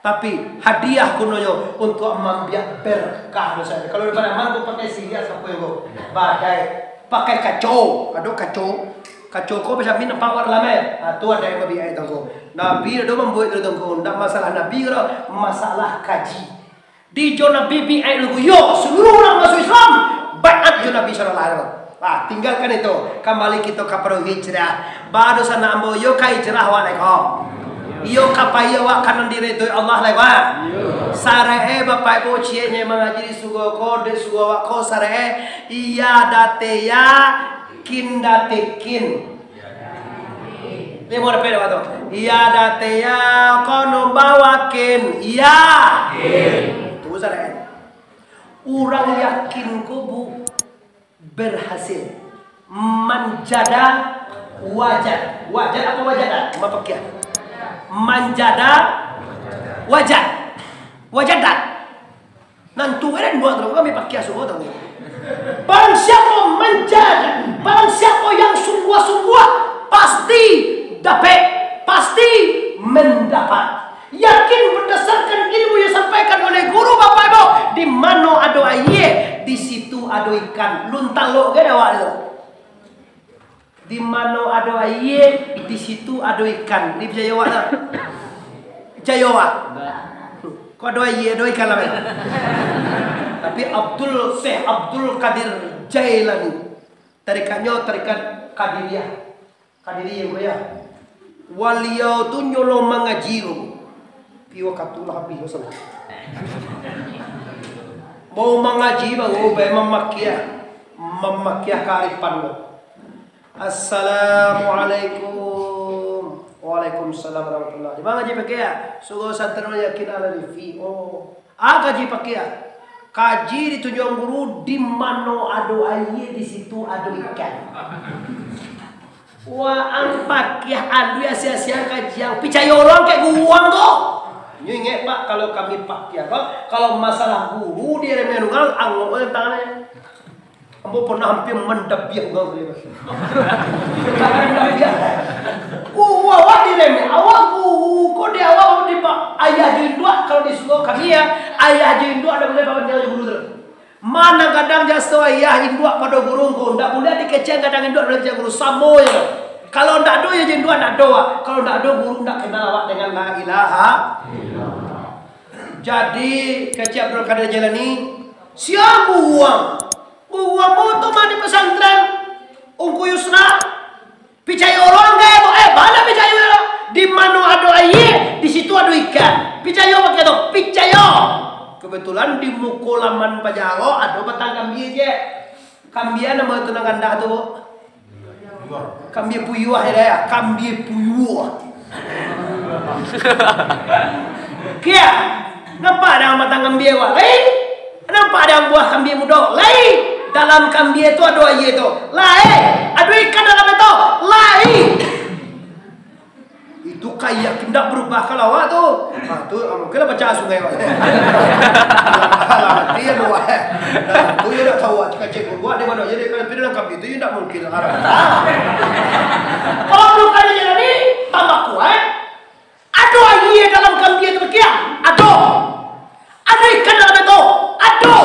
Tapi hadiah gunonyo untuak maambiak berkah doso. Kalau di Pariaman tu pakai siriah, sapo yo ko? Badai. Pakai kaco. Ado kaco. Kaco ko bacamin nampak awak dalam, eh. Ha, tu ado yang babiak tu ko. Nabi ado mambuek tu ko. Ndak masalah Nabi ko, masalah kaji. Di jo Nabi biak tu ko. Yo, saluruh urang masuak Islam, baiat jo Nabi sallallahu alaihi wasallam. Ah, tinggalkan itu. Kambali kito ka paruik hijrah. Ba doso nak ambo, iyo ka hijrah awak lai ko. Iyo ka pai awak ka nan diridoi Allah lai ko. Sarek e, Bapak Ibu, cieknyo mangaji di sugo ko, di sugo awak ko, sarek e, iya date ya, kin date kin. Limo dapek dek awak tu. Iya date ya, kono bawa kin. Iya. Tu sarek e. Urang yakin ko, Bu, berhasil. Manjada wajad. Wajad apa wajada? Mapakiah. Manjada wajad. Wajada. Nan tu kan buat tu, kami pakiah semua tahu. Barang siapa manjada, barang siapa yang sungguh-sungguh, pasti dapat, pasti mendapat. Yakin berdasarkan ilmu yang disampaikan oleh guru, Bapak Ibu, di mano ado aia, di situ ado ikan. Luntang lo kan awak tu. Di mano ado aia, di situ ado ikan. Ni picayo awak tak? Picayo awak? Kok ado aia, ado ikan lah, kan? Tapi Abdul, Syekh Abdul Qadir Jailani, tarikatnyo tarikat Qadiriyah. Kadiri yang mulia. Waliau tu nyolong mangaji tu. Pi wakatu lah habih masa. Mau mangaji baru bae mamakiah, mamakiah kaarifan tu. Assalamualaikum. Waalaikumsalam warahmatullahi. Mangaji pakai ya? Suruh santri yakin ala livi. Oh. Ah, kaji pakai ah. Kaji ditunjuak guru, di mano ado aia, di situ ado ikan. Waang pakiah alui asia-asia kaji ang. Picayo urang kek guru ang ko. Nyo ingek, Pak, kalau kami pakiah, Pak, kalau masalah guru di remehan urang, angok urang tangan. Ambo pernah hampir mandabiah urang tadi, Pak. Mandabiah. Guru awak diremeh, awak guru ko di awak di pa-, ayah jo induak kalau di surau kami ya, ayah jo induak ndak buliah pabandingan jo guru tu. Mano gadang jaso ayah induak pado guru ko, ndak buliah dikecekan gadang induak pado guru, samo jo. Kalau ndak ado ayah jo induak, ndak ado awak. Kalau ndak ado guru, ndak kenal awak dengan la ilaha illallah. Jadi, kecek Abdul Qadir Jailani, sia guru ang? Guru ambo tu mah di pesantren Ungku Yusra. Picayo urang ka tu? Eh, bana picayo urang. Di mano ado aia, di situ ado ikan. Picayo pakai tu? Picayo. Kebetulan di muko laman paja ko ado batang kambia ciek. Kambia namo tu nan gandah tu, Bu? Kambia puyuah ya, ya. Kambia puyuah. Kia, nampak dah batang kambia wak? Lai? Nampak dah buah kambia mudo? Lai? Dalam kambia tu ado aia tu? Lai. Ado ikan dalam tu? Lai. Itu kayak indak berubah kalau awak tu. Ha, tu, ah, mungkin lah pacah sungai awak. Alah, hati ya doa. Nah, tu ya dak tahu, ah, cakap cikgu buat di mana je dia, kalau pindah dalam kambing tu, ya dak mungkin lah. Kalau belum ada jalan ni, tambah kuat. Ado aia dalam kambing tu, Kiai? Ado. Ado ikan dalam itu? Ado.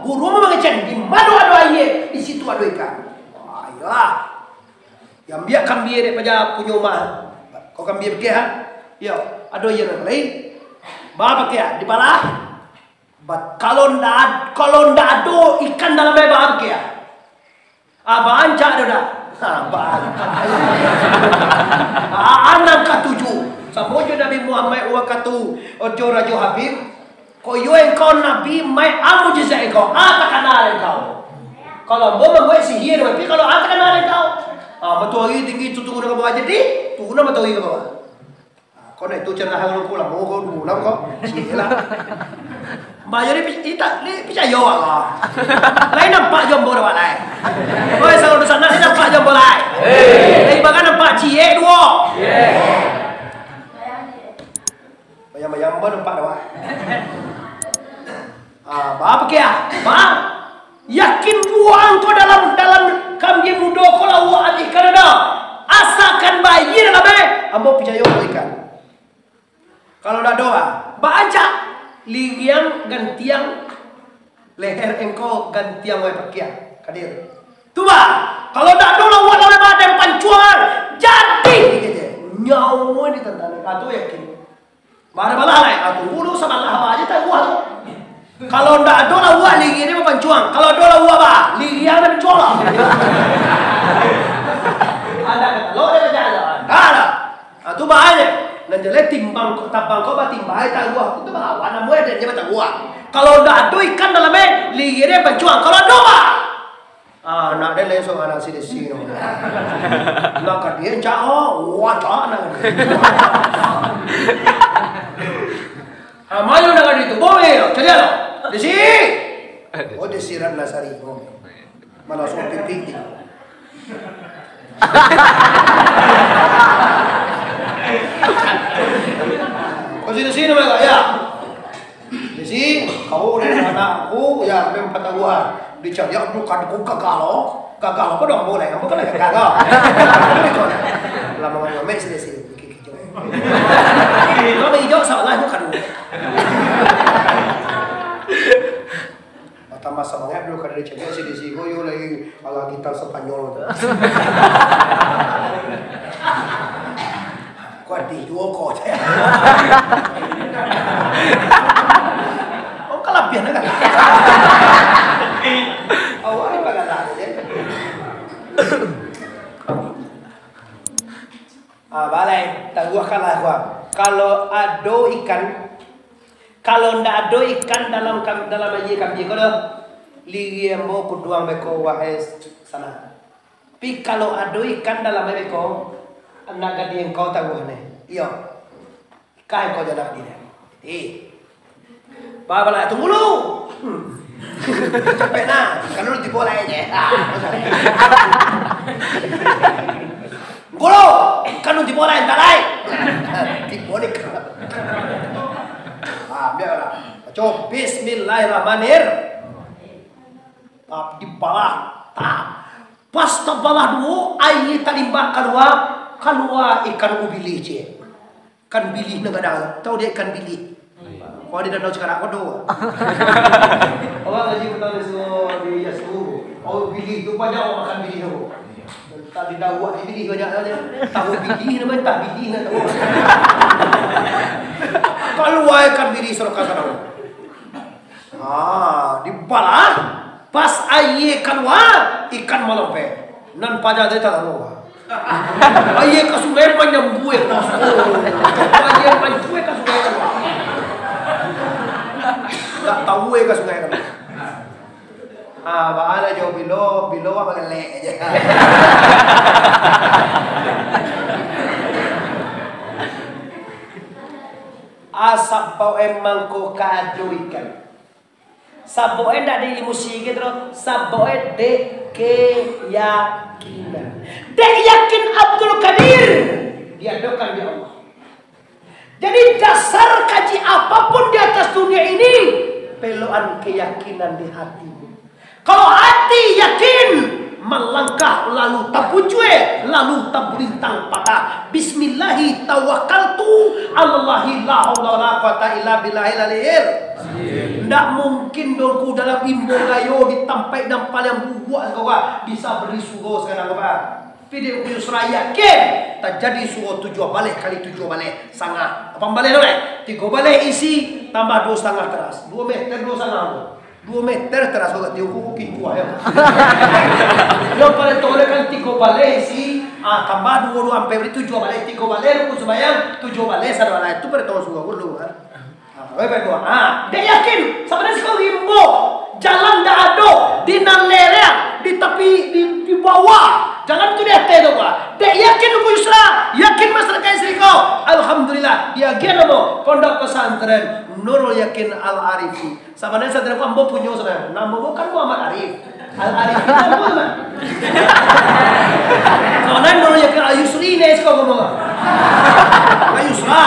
Guru mangecek, di mano ado aia, di situ ado ikan. Wah, iyolah. Yang biak kambia dek paja punyo umah. Kau kambia pikia, ha? Iyo, ado iyo nan lain. Ba pikia, dipalah. Ba-, kalau ndak ad-, kalau ndak ado ikan dalam aia, ba pikia. Ah, baancak ado dak? Ha, baancak. Ah, anang katuju. Samo jo Nabi Muhammad wakatu ojo Rajo Habib. Koyo engkau Nabi, mai a mukjizat engkau, a takana engkau. Kalau ambo mambuek sihir, tapi kalau a takana engkau. Ah, matoari tinggi tu turun ka bawah jadi, turun matoari ka bawah. Ah, kau nak itu cerah urang ko lamo kau dulu lah kau. Ciek lah. Bah, jadi pi-, ita, ni picayo awak lah. Lain nampak jo ambo dah, Wak, lai. Oi, saudara sana, ni nampak jo ambo, lai. Hei. Lain bagan nampak ciek duo. Bayang-bayang ba nampak dah, wah. Ah, ba pikia, ah? Ba? Yakin puang ko dalam, dalam kambia mudo ko lah awak abihkan ado. Asakan ba aia dalam, eh, ambo picayo ka ikan. Kalau ndak ado, ah, baajak liriang gantiang leher engkau gantiang wae pakiah. Kadir. Tu, bah, kalau ndak ado lah awak lawan badan pancuang, jadi, kecek. Nyawa ni tantang ni. Ah, tu yakin. Bara balah lai. Ah, tunggu dulu sabalah, bah, aja taruah tu. Kalau ndak ado lah awak liriang dia bapancuang. Kalau ado lah awak, bah, liriang dia pancuang lah. Ada kata, lo dia baca ada. Ada. Ah, tu bahaya. Nan jaleh timbang ko, tabang ko batimbang, taruah. Itu bahawa namo ado je bataruah. Kalau ndak ado ikan dalam air, liriang dia pancuang. Kalau ado, bah. Ah, nak den lain surang anak si Desi no. Nak ka dia cak, oh, wah, cak nak. Ah, malu nak ka dia tu. Boleh, cari lah. Desi. Oh, Desi Ratnasari. Oh. Malah suruh pipi. Kau sini-sini, Mak, ya. Jadi, kau dan anak aku, ya, memang pataruah. Dicari aku, kan aku gagal, oh. Gagal apa dong, boleh? Apa kan gagal? Lama-lama, sini-sini. Lama hijau, salah, bukan. Tambah samangat dulu, kada dicegah si Desi ko, yo lai ala gitar Spanyol tu. Kuat di duo ko. Oh, kalabihan kan? Awak ni pagalah je. Ah, balai, taruahkanlah, kuat. Kalau ado ikan, Kalau ndak ado ikan dalam kam-, dalam aia kambia ko doh, liriang ambo puduang beko, wahai sanak. Tapi kalau ado ikan dalam aia beko, anak gadih engkau taruah neh. Iyo. Kah engkau janak gadih neh. Eh. Ba-, bala, tunggu lu. Hmm. Capek nah. Kalau lu tibo lai je. Ah. Guru, kan tibo lai, entah lai. Tibo ni. Ah, biarlah. Baca, Bismillahirrahmanirrahim. Ah, dibalah. Ah. Pas tabalah duo, aia talimbak kalua, kalua ikan ubilih, cek. Kan bilih nan gadang, tahu dia ikan bilih? Kalau di Danau Cikarak ko do. Awak ngaji patang di Su-, di Yasu. Oh, bilih tu banyak awak makan bilih tu. Entah di Dawak ni bilih banyak sajo. Tahu bilih nama, entah bilih nak tahu. Kalua ikan bilih soroka sadang. Ah, dibalah, pas aia kalua, ikan malompeh. Nan paja tadi tatangguang. Aia ka sungai manyambue ka sungai. Aia mancue ka sungai kalua. Ndak tahu aia ka sungai kalua. Ah, baa lah jo bilo, bilo wak bagelek aja. Ah, sabab emang ko ka ado ikan. Sabab e ndak dek ilmu sihir tu, sabab e dek keyakinan. Dek yakin Abdul Qadir diadokan dek Allah. Jadi, dasar kaji apapun di atas dunia ini, pelokan keyakinan di hati. Kalau hati yakin, malangkah lalu tabucue, lalu tabulintang patah. Bismillahi tawakkaltu alallahi la haula wala quwata illa billahil aliyil. Ndak mungkin dongku dalam imbo gayo di tampaik nan paliang buruak sakoa bisa bari surau sakarang ko, Pak. Tapi dek Ungku Yusra yakin, tajadi surau tujuah baleh kali tujuah baleh, sangah. Apan baleh tu, lai? Tigo baleh isi, tambah duo satangah taras. Duo meter duo satangah tu. Duo meter taras, agak tiuku, kincuah, ya. Yang paling toleh kan tigo baleh isi, ah, tambah duo, duo ampek, bari tujuah baleh, tigo baleh rukun sumbayang, tujuah baleh sado baleh. Tu pada tahu surau dulu, kan. Ah, baik, baik, dua. Ah, dek yakin, sabananyo siko rimbo, jalan ndak ado, di nan lereng, di tapi, di, di bawah, jalan tu di ateh tu, Pak. Dek yakin Ungku Yusra, yakin masyarakat siko. Alhamdulillah, diagiah namo Pondok Pesantren Nurul Yakin Al Arifi. Sabananyo santri ko ambo punyo sabananyo. Namo ambo kan Muhammad Arif. Al Arif itu ambo tu, Mak. Sabananyo Nurul Yakin Al Yusri ni siko ambo. Al Yusra.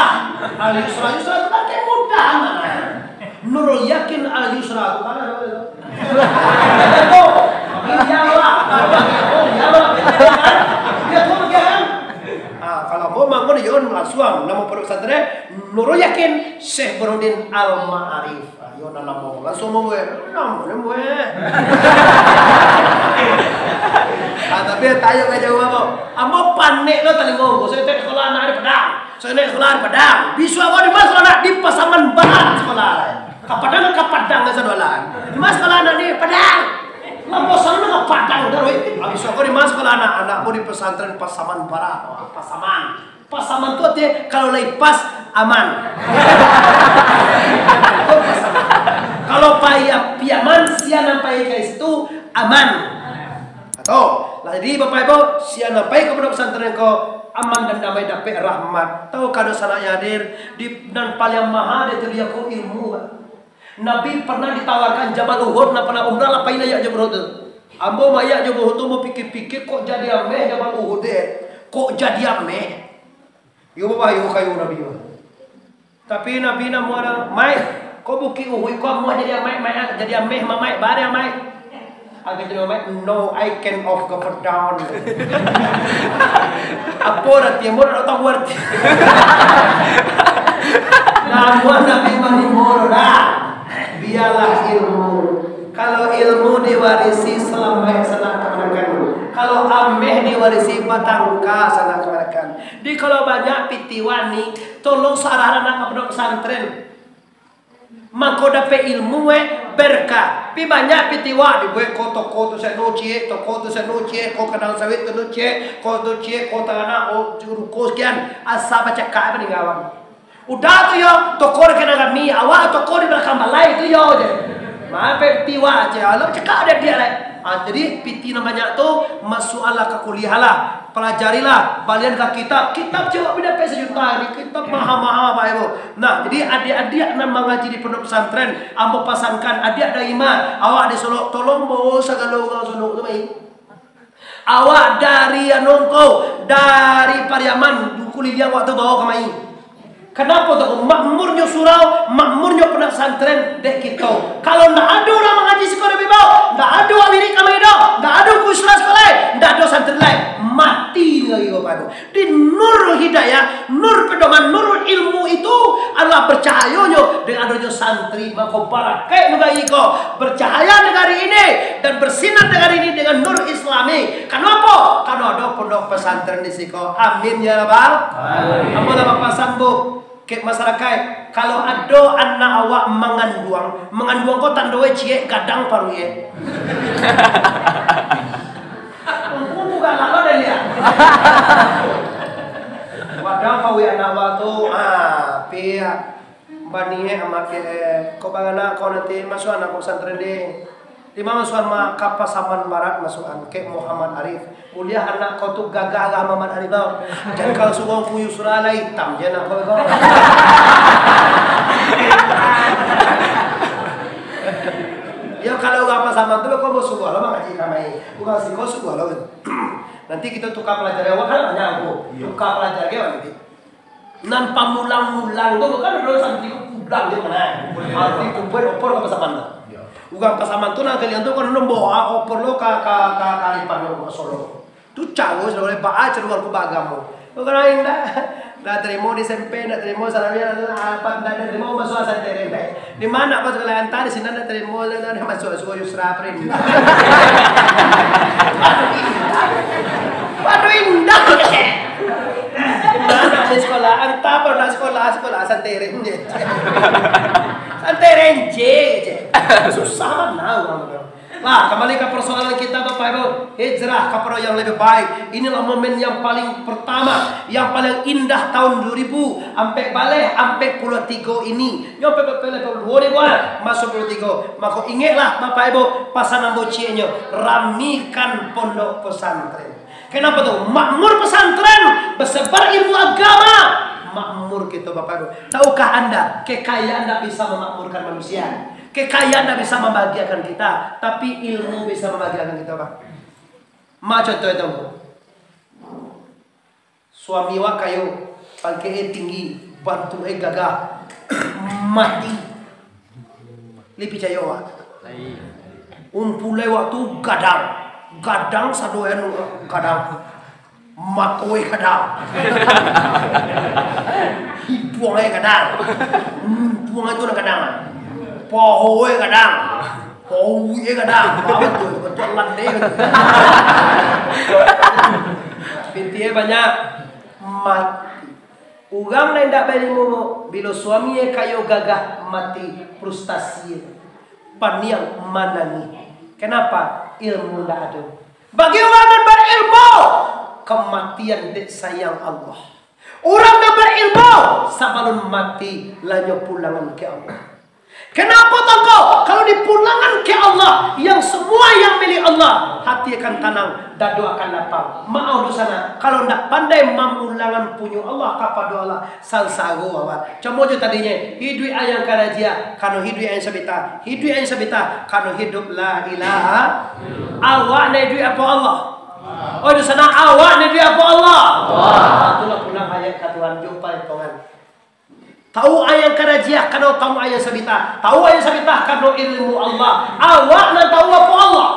Al Yusra, Yusra tu kan kayak mudah, Mak. Nurul Yakin Al Yusra tu kan ado tu. Iya, Pak. Iya, Pak. Iya, Pak. Ah, kalau ambo bangun, yo, Suang, namo pondok pesantren, Nurul Yakin Syekh Burhanuddin Al-Ma'arif. Ayo, nan namo, langsuang mo, eh. Namo, namo, eh. Ah, tapi tayo ka jauah, ambo. Ambo panek lo talingo, ambo. Sayo naik sekolah anak di Padang. Sayo naik sekolah di Padang. Bisuak ko di ma sekolah anak? Di Pasaman Barat sekolah. Ka Padang, ka Padang, ka sadolah. Di ma sekolah anak ni? Padang. Lah bosan ka Padang, dah, weh. Bisuak ko di ma sekolah anak? Anak ambo di pesantren Pasaman Barat. Wah, Pasaman. Pasaman tu artinya, kalau lai pas, aman. Kalau pai, pai aman, sia nan pai ka situ, aman. Atau, lah, jadi Bapak Ibu, sia nan pai ka pondok pesantren ko, aman dan damai, dapek rahmat. Tahu kado sanak yang hadir, di, nan paling maha di dunia ko ilmu, Pak. Nabi pernah ditawarkan Jabal Uhud, nan pernah umrah lah pai naiak Jabal Uhud tu. Ambo maiak Jabal Uhud tu, ambo pikir-pikir, kok jadi ameh Jabal Uhud deh. Kok jadi ameh? Yo, babahayo kayo Nabi mah. Tapi Nabi namuah dah, "Maik, ko Bukik Uhud ko amuah jadi amai, maik, ah, jadi ameh, mamaik, baa dek amai." Agak jadi amai, "No, I can of go down." Apo arti? Ambo dak tahu arti. Namuah Nabi manimo dah. Bialah ilmu. Kalau ilmu diwarisi, salamaik sanak kamanakan. Kalau ameh diwarisi, batangka sanak kamanakan. Di kalau banyak pitiwani, tolong sarah anak ka pondok pesantren. Mako dapek ilmu, eh, berkah. Pi banyak pitiwa dibuek ko toko tu sano ciek, toko tu sano ciek, ko kadang sawit tu ciek, ko tu ciek, ko tanganak, ko ruko sekian. Asa bacakak paninggalan. Udah tu yo, toko di kanang kami, awak toko di balakang balai tu yo je. Mampek pitiwa je, alah cakak dek dia lai. Ah, jadi piti nan banyak tu, masuaklah ka kuliah lah, palajarilah, balian ka kitab, kitab cuma dapek sajuta ni, kitab maha-maha bae tu. Nah, jadi adiak-adiak nan mangaji di pondok pesantren, ambo pasankan adiak dari ma, awak di Solok, tolong bawa sagalo urang Solok tu mai. Awak dari anu ko, dari Pariaman, kuliliang awak tu bawa kamari. Kanapo tu? Makmurnyo surau, makmurnyo pondok pesantren dek kito. Kalau ndak ado urang mangaji siko, Bapak Ibu, ndak ado wirid kamari doh, ndak ado kursus sekolah, ndak ado santri lai, mati nagari ko pado. Di nur hidayah, nur pedoman, nur ilmu itu adalah bercahayonyo dengan adonyo santri, mako barakaik nagari ko, bercahaya nagari ini, dan bersinar nagari ini dengan nur Islami. Kanapo? Karano ado pondok pesantren di siko. Amin ya rabbal. Amin. Ambo lah bapasan, Bu, kek masarakaik, kalau ado anak awak manganduang, manganduang ko tandoe ciek gadang paruik e. Ungku bukan lama dah lihat. Wadah paruik anak awak tu, ah, pihak. Baniek amak kek, eh, kok bangana kau nanti masuak anak kau pesantren deh. Di ma masuak ma-, ka Pasaman Barat masuak an, kek Muhammad Arif. Kuliah anak kau tu gagah lah Muhammad Arif tau. Jadi kalau suruh ku Yusra lah itam je anak kau tu. Ya kalau urang Pasaman tu kau mau suruh lah mangaji kamai. Urang siko suruh lah. Nanti kita tukar pelajar awak kan banyak aku. Iya. Tukar pelajar ke nanti. Nan pamulang-mulang tu kan ado santri ko pulang je mah. Arti kumpul opor ka Pasaman tu. Yo. Urang Pasaman tu nan kalian tu kan nang bawa opor lo ka, ka, ka, ka Lipan lo, ka Solo. Tu caro sudah mulai baa caro urang ko baagamo. Bukan lain dah. Ndak tarimo di S M P, ndak tarimo sarawia, apa ndak tarimo masuak santri. Di ma pas sekolah anta di sinan ndak tarimo, ndak masuak suruah Yusra Prim. Waduh indah. Di ma di sekolah anta, kalau ndak sekolah, sekolah santri je. Santri je. Susah bana urang tu. Nah, kambali ka parsoalan kita, Bapak Ibu. Hijrah kapado yang lebih baik. Inilah momen yang paling pertama, yang paling indah tahun dua ribu ampek baleh ampek puluah tigo ini. Nyo ampek baleh ampek puluah duo ni, Wan. Masuak puluah tigo. Mako, ingeklah, Bapak Ibu, pasan ambo cieknyo, ramikan pondok pesantren. Kenapa tu? Makmur pesantren, basebar ilmu agama. Makmur kito, Bapak Ibu. Tahukah Anda, kekayaan ndak bisa memakmurkan manusia? Kekayaan ndak bisa membahagiakan kita, tapi ilmu bisa membahagiakan kita, Pak. Ma contoh itu, suami awak kayo, pangkeknyo tinggi, bantuaknyo gagah, mati, lai picayo awak? Umpulai awak tu gadang, gadang sadoan gadang. Mato e gadang. Hiduang e gadang. Muncuang e tu nan gadang. Paho e gadang. Pauik e gadang. Apo tu? Bantuak landai tu. Pitih e banyak. Mati. Urang nan indak bailmu, bilo suami e kayo gagah mati, frustasi e. Paniang manangih. Kenapa? Ilmu ndak ado. Bagi urang nan barilmu, kamatian dek sayang Allah. Urang nan barilmu, sabalun mati, lah nyo pulangan ka Allah. Kenapa tangko? Kalau dipulangan ka Allah, yang semua yang milik Allah, hati akan tanang, dado akan lapang. Maaf dunsanak, kalau ndak pandai mamulangan punyo Allah kapado Allah, sansaro awak. Camo jo tadinyo, hiduik ayang karajiah, kano hiduik ayang sabita, hiduik ayang sabita, kano hiduik la ilaha. Awak nan hiduik apo Allah? Oh, dunsanak, awak nan hiduik apo Allah? Allah. Itulah pulang ayat ka Tuhan, jo paetongan. Tahu ayang karajiah, kano tahu ayang sabita. Tahu ayang sabita, kano ilmu Allah. Awak nan tahu apo Allah?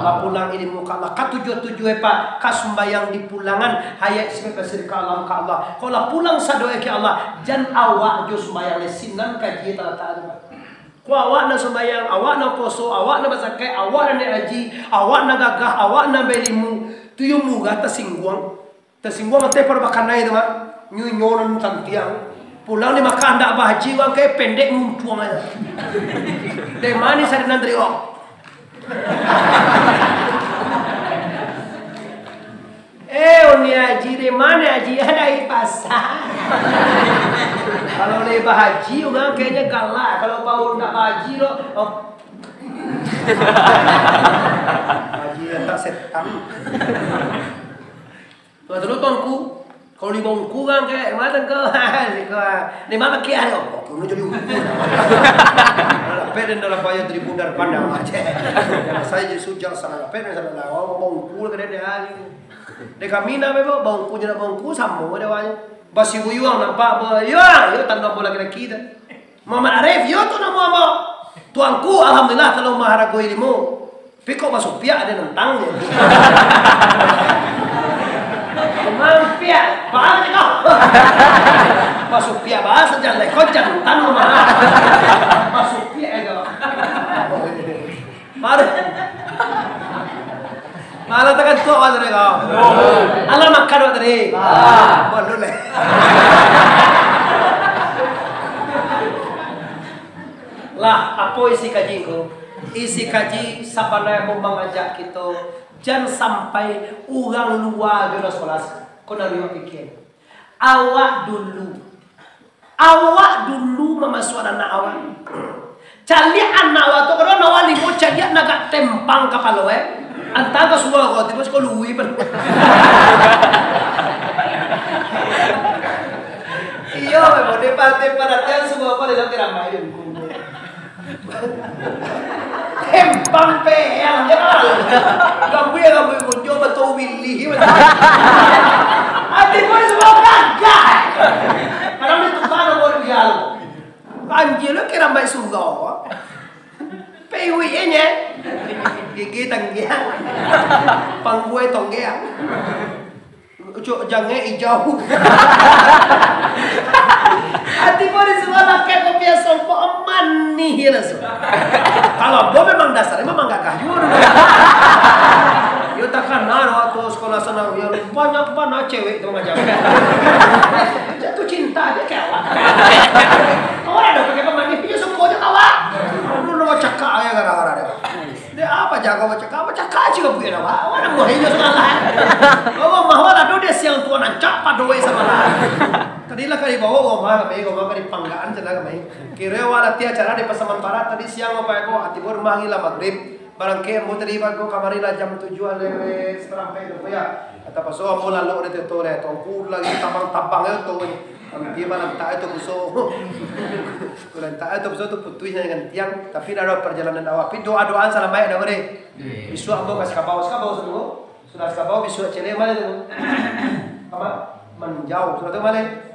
Lah pulang ilmu ka Allah. Katujuah-tujuah e, Pak, ka sumbayang dipulangan, hayat sifat basirka alam ka Allah. Kok lah pulang sado e ka Allah, jan awak jo sumbayang lai, sinan kaji talatak tu, Pak. Kok awak nan sumbayang, awak nan poso, awak nan bazakat, awak nan naiak haji, awak nan gagah, awak nan bailmu, tu yo murah tasingguang. Tasingguang ateh pado bakanai tu, Mak. Nyo, nyo nan cantiang. Pulang di Makkah ndak bahaji, urang ka pendek muncuang aja. Dari mana sari nan tadi, oh? Eh, uni haji, dari mana haji? Dari pasar. Kalau lai bahaji, urang kayaknya galak. Kalau baru ndak bahaji, lo, oh. Haji datang setan. Tuan dulu, Tuanku, kalau di Bangku kan, kayak, "Mana kau?" Siko, ah. "Ni mana kia lo?" "Oh, kau jadi Bangku." Lapeh dan dalam bayar dari Bundar Pandang aja. Jangan saya jadi sujang salah lapeh dan salah lawa, Bangku lah kena dia hari. Dek kami nak bebo, Bangku je nak Bangku, sama ada awaknya. Basi buyuang nampak, bo-, yo, yo, tanda bola kaki tu. Muhammad Arif, yo tu namo ambo. Tuanku, alhamdulillah, talalu maharago ilmu. Tapi kok basupiak ado nantang je. Mampiak, bang kau. Basupiak bahasa jan lai, kau jantan mah. Basupiak kau. Baru. Malah takan tuak awak tadi kau. Alah makan awak tadi. Ah. Baru leh. Lah, apo isi kaji ko? Isi kaji sabananyo mangajak kito, jan sampai urang lua jo nan sakolah. Ko nan lua pikia. Awak dulu, awak dulu mamasuakan anak awak. Caliak anak awak tu, kalau anak awak limo, caliak nan agak tempang kapalo, eh. Antah ka suruah ko, tibo siko lui pun. Iyo, memang dia partai paratian suruah ko, dia kira main. Empang peyang je lah. Gambui, gambui kunjo, betul wilih, betul. Hati pun semua gagal. Padahal dia tukar nomor dia. Anjir, lu kira baik surau. Pewi nya. Gigi tanggiang. Pangguai tonggiang. Ucuk jangek ijau. Hati ko di sekolah kek ko biaso ko manih lah so. Kalau bo memang dasar memang gagah juga dulu. Yo takana waktu sekolah sana, yo banyak bana cewek tu macam. Jatuh cinta aja kawan. Kawan ada pakai pemanis, dia suka aja kawan. Dulu cakak aja gara-gara dia. Dek apo jago bacakak? Bacakak aja ka buya dah, Pak. Awak nang buah inyo salah. Awak mah awak lah, do dek siang tuan ancak padoe samalam. Tadi lah ka dibawa rumah kami, rumah ka dipanggaan cina kami. Kira awak latiah acara di Pasaman Barat tadi siang, Bapak Ibu. Tibo rumah lagi lah magrib. Barangke ambo tadi bago kamari lah jam tujuh lewat saparampek tu, ya. Kata paso ambo lalu ada tu, tu deh. Tuanku lagi tabang-tabang ya tu. Kami dia malam tak itu buso. Kalau tak itu buso tu putus dengan tiang. Tapi dah ada perjalanan awak. Tapi doa-doaan salamai dah boleh. Bisuak ambo ka Sakabau. Sakabau sudah. Sudah Sakabau bisuak cele malam tu. Apa? Manjau. Sudah tu malam.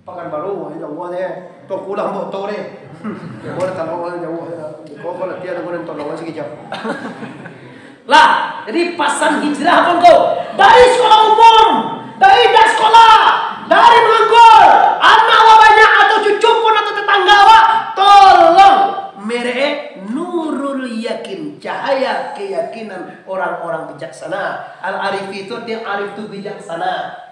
Pakanbaru, ya Allah deh. Tuanku lah ambo tu deh. Ambo dah tolong jauh. Kau kalau tiada guna tolong sikit jam. Lah, jadi pasan hijrah pun ko. Dari sekolah umum, dari indak sekolah, dari manganggur, anak awak banyak atau cucu pun atau tetangga awak, tolong merek Nurul Yakin, cahaya keyakinan orang-orang bijaksana. Al-Arif itu artinya arif tu bijaksana.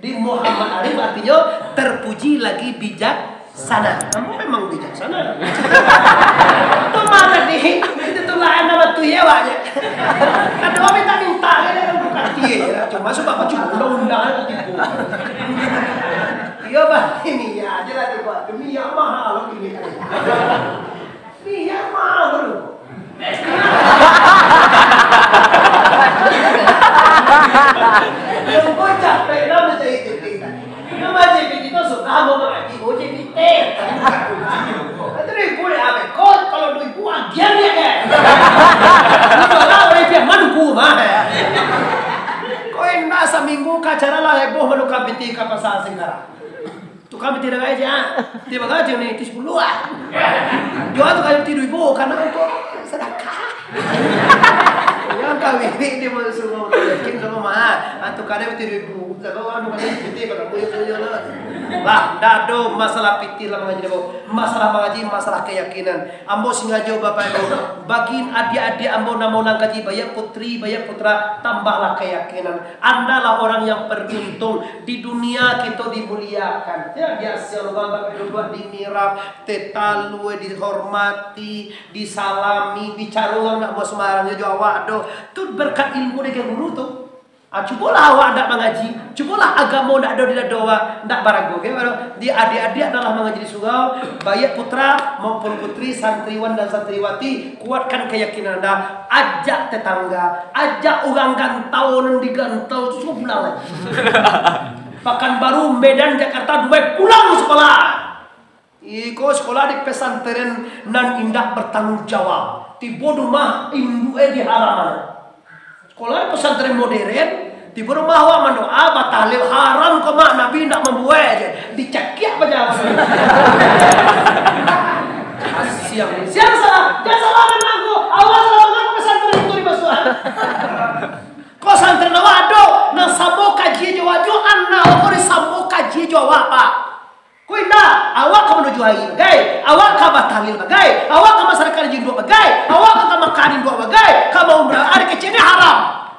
Di Muhammad Arif artinyo terpuji lagi bijaksana. Ambo memang bijaksana. Tu mah tadi, itu tu lah nama tu ya, Wak, ya. Aduh, minta-minta, ya, kan bukan dia, ya. Cuma sebab apa cuma undang-undang itu tipu. Iya, Bang, ini ya, aja lah tipu. Demi ya mahal, ini kan. Iya, mahal. Yang kocak, baik nama jadi titik. Nama jadi titik tu suka mau mengaji, mau jadi titik. Nanti ribu deh, abe. Kau kalau dua ribu agian dia, kan? Lu jual orang dia mana ku, mah? Kau indak saminggu ka acara lah heboh manukar piti ka pasar Singkarak. Tukang piti dah gaji, ah. Tiba gaji ni, itu sepuluh ah. Jual tu gaji piti dua ribu, karena untuk sedekah. Yang kawin ni dia masuk surau tu, yakin sama mah. Ah, tukang dia piti dua ribu. Sama orang bukan piti, kalau punya punya lah. Lah, ndak ada masalah piti lah mangaji, ndak ada. Masalah mangaji, masalah keyakinan. Ambo singajo, Bapak Ibu, bagi adiak-adiak ambo nan mau nan kaji, baiak putri, baiak putra, tambahlah keyakinan. Andalah orang yang beruntung. Di dunia kito dimuliakan. Ya, biasa urang tapi duduak di mirap, tetalue, dihormati, disalami, bicaro urang ndak buat sembarang jo awak doh. Tu berkat ilmu dari guru tu. Ah, cubolah awak ndak mangaji, cubolah agamo ndak ado di dado awak, ndak barago, kan? Di adiak-adiak nan lah mangaji di surau, baiak putra maupun putri, santriwan dan santriwati, kuatkan keyakinan anda, ajak tetangga, ajak urang gantau nan di gantau tu, suruh pulang lai. Pakanbaru, Medan, Jakarta, Dubai, pulang sekolah. Iko sekolah di pesantren nan indak bertanggung jawab. Tibo di rumah induak e diharaman. Sekolah di pesantren modern, tibo di rumah awak mandoa, batahlil, haram ko mak, Nabi indak mambuek je. Dicakiak bajalan. Siang, siang salah, jangan salah mengaku. Awak salah mengaku pesantren itu dimasuak. Ko pesantren awak ado, nan samo kaji jo awak jo, anak awak ko disamo kaji jo awak, Pak. Ko indak, awak ka manuju hari bagai, awak ka batahlil bagai, awak ka masyarakat induak bagai, awak ka, ka Makkah induak bagai, ka maumrah ari kecil ni haram.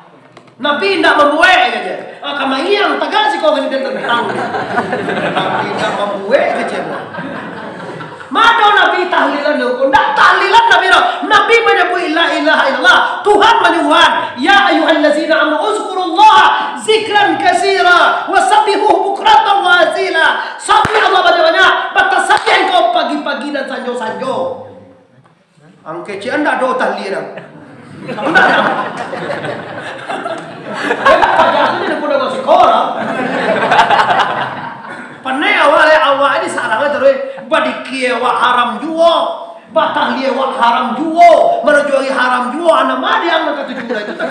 Nabi indak mambuek, kato e. Ah, ka mayang tagak siko ka den tantang. Nabi indak mambuek, kato e. Mano Nabi tahlilan tu? Ndak tahlilan Nabi tu. Nabi manyabuik la ilaha illallah. Tuhan manyuruhan, "Ya ayyuhallazina amanu uzkurullaha zikran katsira wa sabbihuhu bukratan wa asila." Sabih Allah banyak-banyak, batasabih engkau pagi-pagi dan sanjo-sanjo. Ang kecek ndak ado tahlil dah. Ndak ado. Paja tu dia pun dah masih korang. Panai awak le, awak ni sarang le taruih. Badikia awak haram juo. Batahlil awak haram juo. Marajuari haram juo. Anak madiang nan katuju lah itu tak.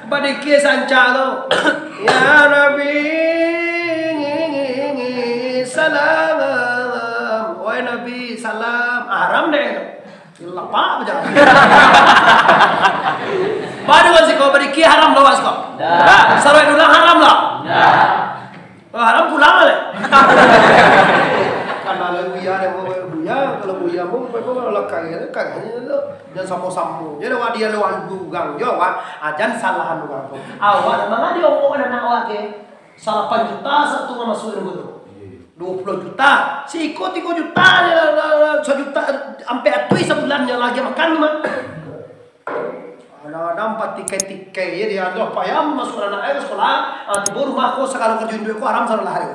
Badikia sanca tu. Ya Nabi, salam. Wahai Nabi, salam. Ah, haram deh tu. Lapak bajalan. Baru kan siko badikia haram lah, siko. Dah. Saruai dulang haram lah. Dah. Oh, haram pulang lah. Kalau buya dia mau buya, kalau buya mau, mau kalau lakai dia kan hanya tu. Jangan samo-samo. Jadi awak dia lawan dugang jo awak. Ah, jangan salahan urang tu. Awak memang ado omong anak awak ke. Salapan juta satu masuak dalam tu. Duo puluah juta. Siko tigo juta je lah, lah, lah. Sajuta ampek atuih sabulan yang lagi makan mah. Kadang-kadang ampek tikai-tikai je dia. Aduh, payah masuak anak ai ka sekolah. Ah, tibo rumah ko sagalo karajo induak ko haram salah hari.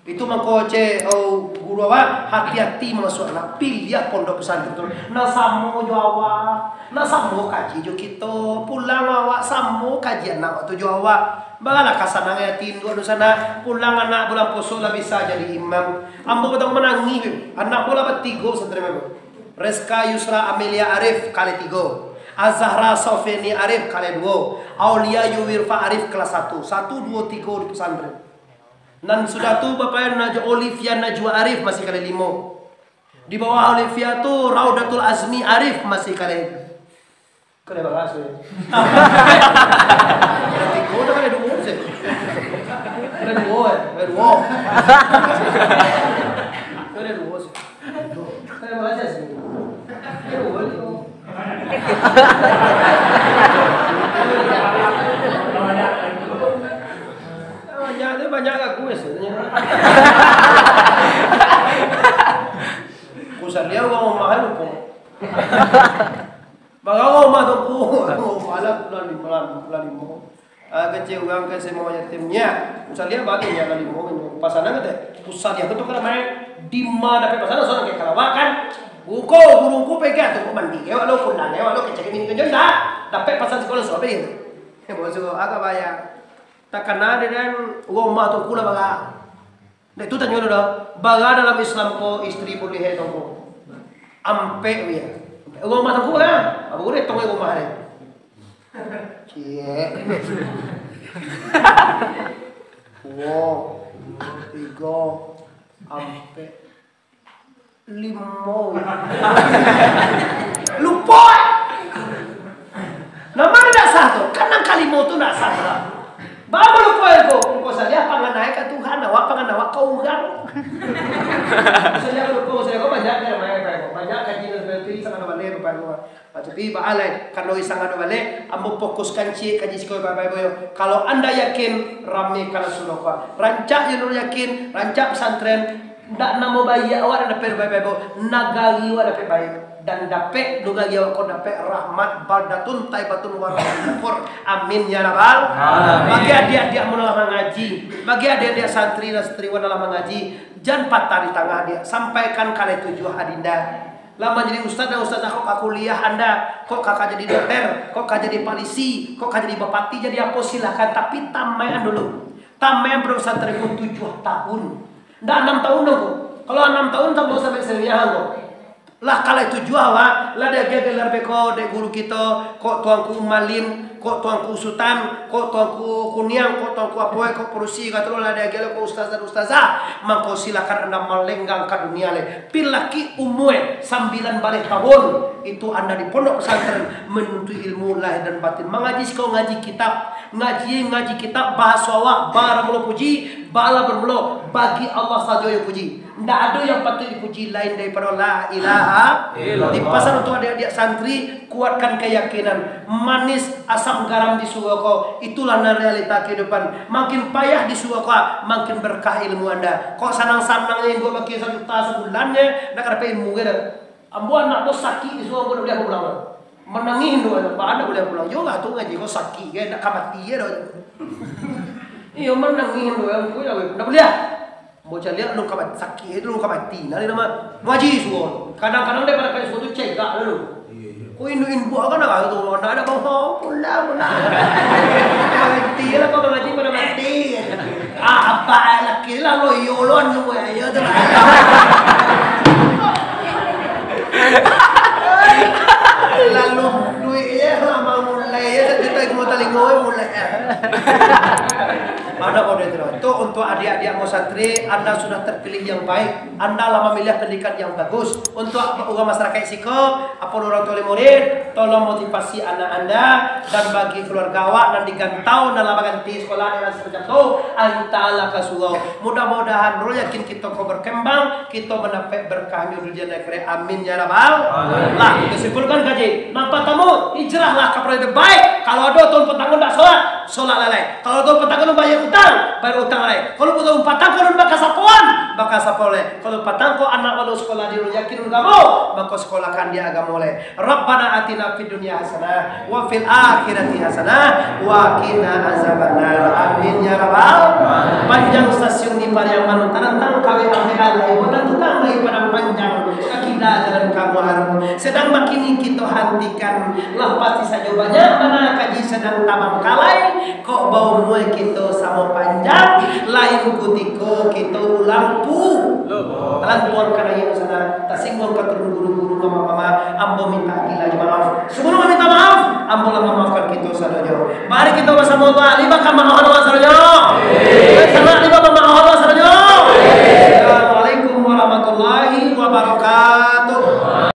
Itu mangko cek, oh, guru awak, hati-hati masuak anak. Piliah pondok pesantren tu. Nan samo jo awak. Nan samo kaji jo kito. Pulang awak samo kaji anak awak tu jo awak. Baralah ka sanang ati induak tu sanak. Pulang anak bulan puaso lah bisa jadi imam. Ambo batang manangih, anak ambo lah batigo pesantren ambo. Reska Yusra Amelia Arif kalai tigo. Azahra Sofeni Arif kalai duo. Aulia Yuwirfa Arif kelas satu. Satu, duo, tigo di pesantren. Nan sudah tu, Bapak Najwa, Olivia Najwa Arif masih kalai limo. Di bawah Olivia tu, Raudatul Azmi Arif masih kalai Kena bahas ni. Tigo tu kena duo se. Kena duo, eh. Kena duo. Kena duo se. Kena bahas se. Kena duo, duo. Banyak tu, banyak aku biasanya. Ku saliah urang rumah lupo. Bagau mah tu ku. Malam bulan limo, bulan limo. Ah, kecil urang ka S M A yatim nyo. Ku saliah baliak nyo lah limo nyo. Pasanan kata, ku saliah tu kan main. Di ma dapek pasanan, soalnyo kayak kalawak kan. Guruku, guruku pegang tu, ku mandi, kayak lo pulang, kayak lo kecek mini kenjon dah. Dapek pasanan sekolah sobe gitu. Eh, bos, agak bayar. Takana dek den, rumah tu kula bara. Dek tu tanyo dulu dah, bara dalam Islam ko istri buliah tu ko? Ampek, wia. Rumah tu kula bara? Abu dek tong rumah dek. Ciek. Duo, tigo, ampek. Limo. Lupo. Nama ndak sah tu? Kan nan kalimo tu ndak sah lah. Baru lupo ko, engkau salah pangan naik ka Tuhan, awak pangan awak ka urang. Salah lupo, salah ko banyak yang main, banyak kaji dan berarti sangat baleh, Bapak Ibu. Ah, tapi baa lai, karano isang ado baleh, ambo fokuskan ciek kaji siko, Bapak Ibu, yo. Kalau anda yakin, ramekanlah surau ko. Rancak yo nurun yakin, rancak pesantren, ndak namo baiak awak dapek, Bapak Ibu, nagari awak dapek baiak, dan dapek nagari awak ko dapek rahmat baldatun taibatun wa rabbun ghafur. Amin ya rabbal. Amin. Bagi adiak-adiak mun lah mangaji, bagi adiak-adiak santri dan santriwan lah mangaji, jan patah di tangah, adiak, sampaikan kalai tujuah adinda. Lah manjadi ustaz dan ustazah, kok ka kuliah anda, kok ka, ka jadi dokter, kok ka jadi polisi, kok ka jadi bupati, jadi apo, silahkan. Tapi tamaian dulu. Tamaian pondok pesantren ko tujuah tahun. Ndak anam tahun doh ko. Kalau anam tahun sampai, sampai seniah ko. Lah kalai tujuah awak, lah diagiah gelar beko dek guru kito, kok Tuanku Malin, kok Tuanku Sutan, kok Tuanku Kuniang, kok Tuanku Apoe, kok Polisi, kato lah diagiah lo kok ustaz dan ustazah. Mangko silakan anda malenggang ka dunia lai. Pilaki umua sambilan baleh tahun, itu anda di pondok pesantren menuntut ilmu lahir dan batin. Mangaji siko ngaji kitab, ngaji, ngaji kitab, bahaso awak, baramulo puji, bala bermulo, bagi Allah sajo yo puji. Ndak ado yang patuik dipuji lain daripado la ilaha illallah. Dipasan untuk adiak-adiak santri, kuatkan keyakinan. Manis asam garam di surau ko, itulah nan realita kehidupan. Makin payah di surau ko, makin berkah ilmu anda. Kok sanang-sanang nyo induak baki sajuta sabulannyo, ndak ka dapek ilmu ko doh. Ambo anak ambo sakik di surau, ambo ndak buliah pulang. Manangih tu, baa ndak buliah pulang. Yo lah tu ngaji ko sakik ko, ndak ka mati ko doh. Iyo, manangih tu, ambo ndak buliah. Ambo caliak, alun ka mati, sakik tu alun ka mati. Nah, nama ngaji suruh. Kadang-kadang daripado ka suruh tu cegak lalu. Iyo, iyo. Ko induak-induak kan ado tu, ndak ado bangsa, pulang, pulang. Mangaji lah, kau mangaji pada mati. Ah, apa laki lah lo, iyo lo, anu, yo tu lah. Lalu duit je lah, mau mulai je, satu juta limo talingo mulai. Ado kode tu. Tu untuk adik-adik mau santri, anda sudah terpilih yang baik. Anda lah memilih pendidikan yang bagus. Untuk urang masyarakat siko, apo urang tua murid, tolong motivasi anak anda dan bagi keluarga awak nan di rantau, nan lah baganti sekolah, nan lah macam tu, antalah ka surau. Mudah-mudahan, Nurul yakin kito ko berkembang, kito mandapek berkahnyo dunia dan akhirat. Amin ya rabbal. Amin. Lah, kito simpulkan kaji. Nan partamo, hijrahlah ka parkaro nan baik. Kalau ado tahun patang ko ndak solat, solat lalai. Kalau tahun patang ko bayar utang, bayar utang lalai. Kalau tahun patang ko alun bakasapoan, bakasapo lalai. Kalau patang ko anak alun sekolah di, alun yakin agamo, mako sekolahkan di agamo lalai. Rabbana atina fid dunya hasanah wa fil akhirati hasanah wa qina azabannar. Amin ya rabbal. Panjang stasiun di Pariaman, tarantang ka W A V A, ibu dan tukang dari Padang Panjang, ka kida jalan ka Muaro. Sedang bakini kito hantikan, lah pasti sajo banyak bana kaji sedang tabangkalai. Kok baumua kito samo panjang, lain kutiko kito ulang pu-, lantuang ka naiak sana, tasingguang ka turun guru-guru, mama-mama, ambo minta agiah maaf. Sabalum minta maaf, ambo lah mamaafkan kito sadonyo. Mari kito basamo doa, lima ka maaf doa sadonyo. Salam lima ka maaf doa sadonyo. Assalamualaikum warahmatullahi wabarakatuh.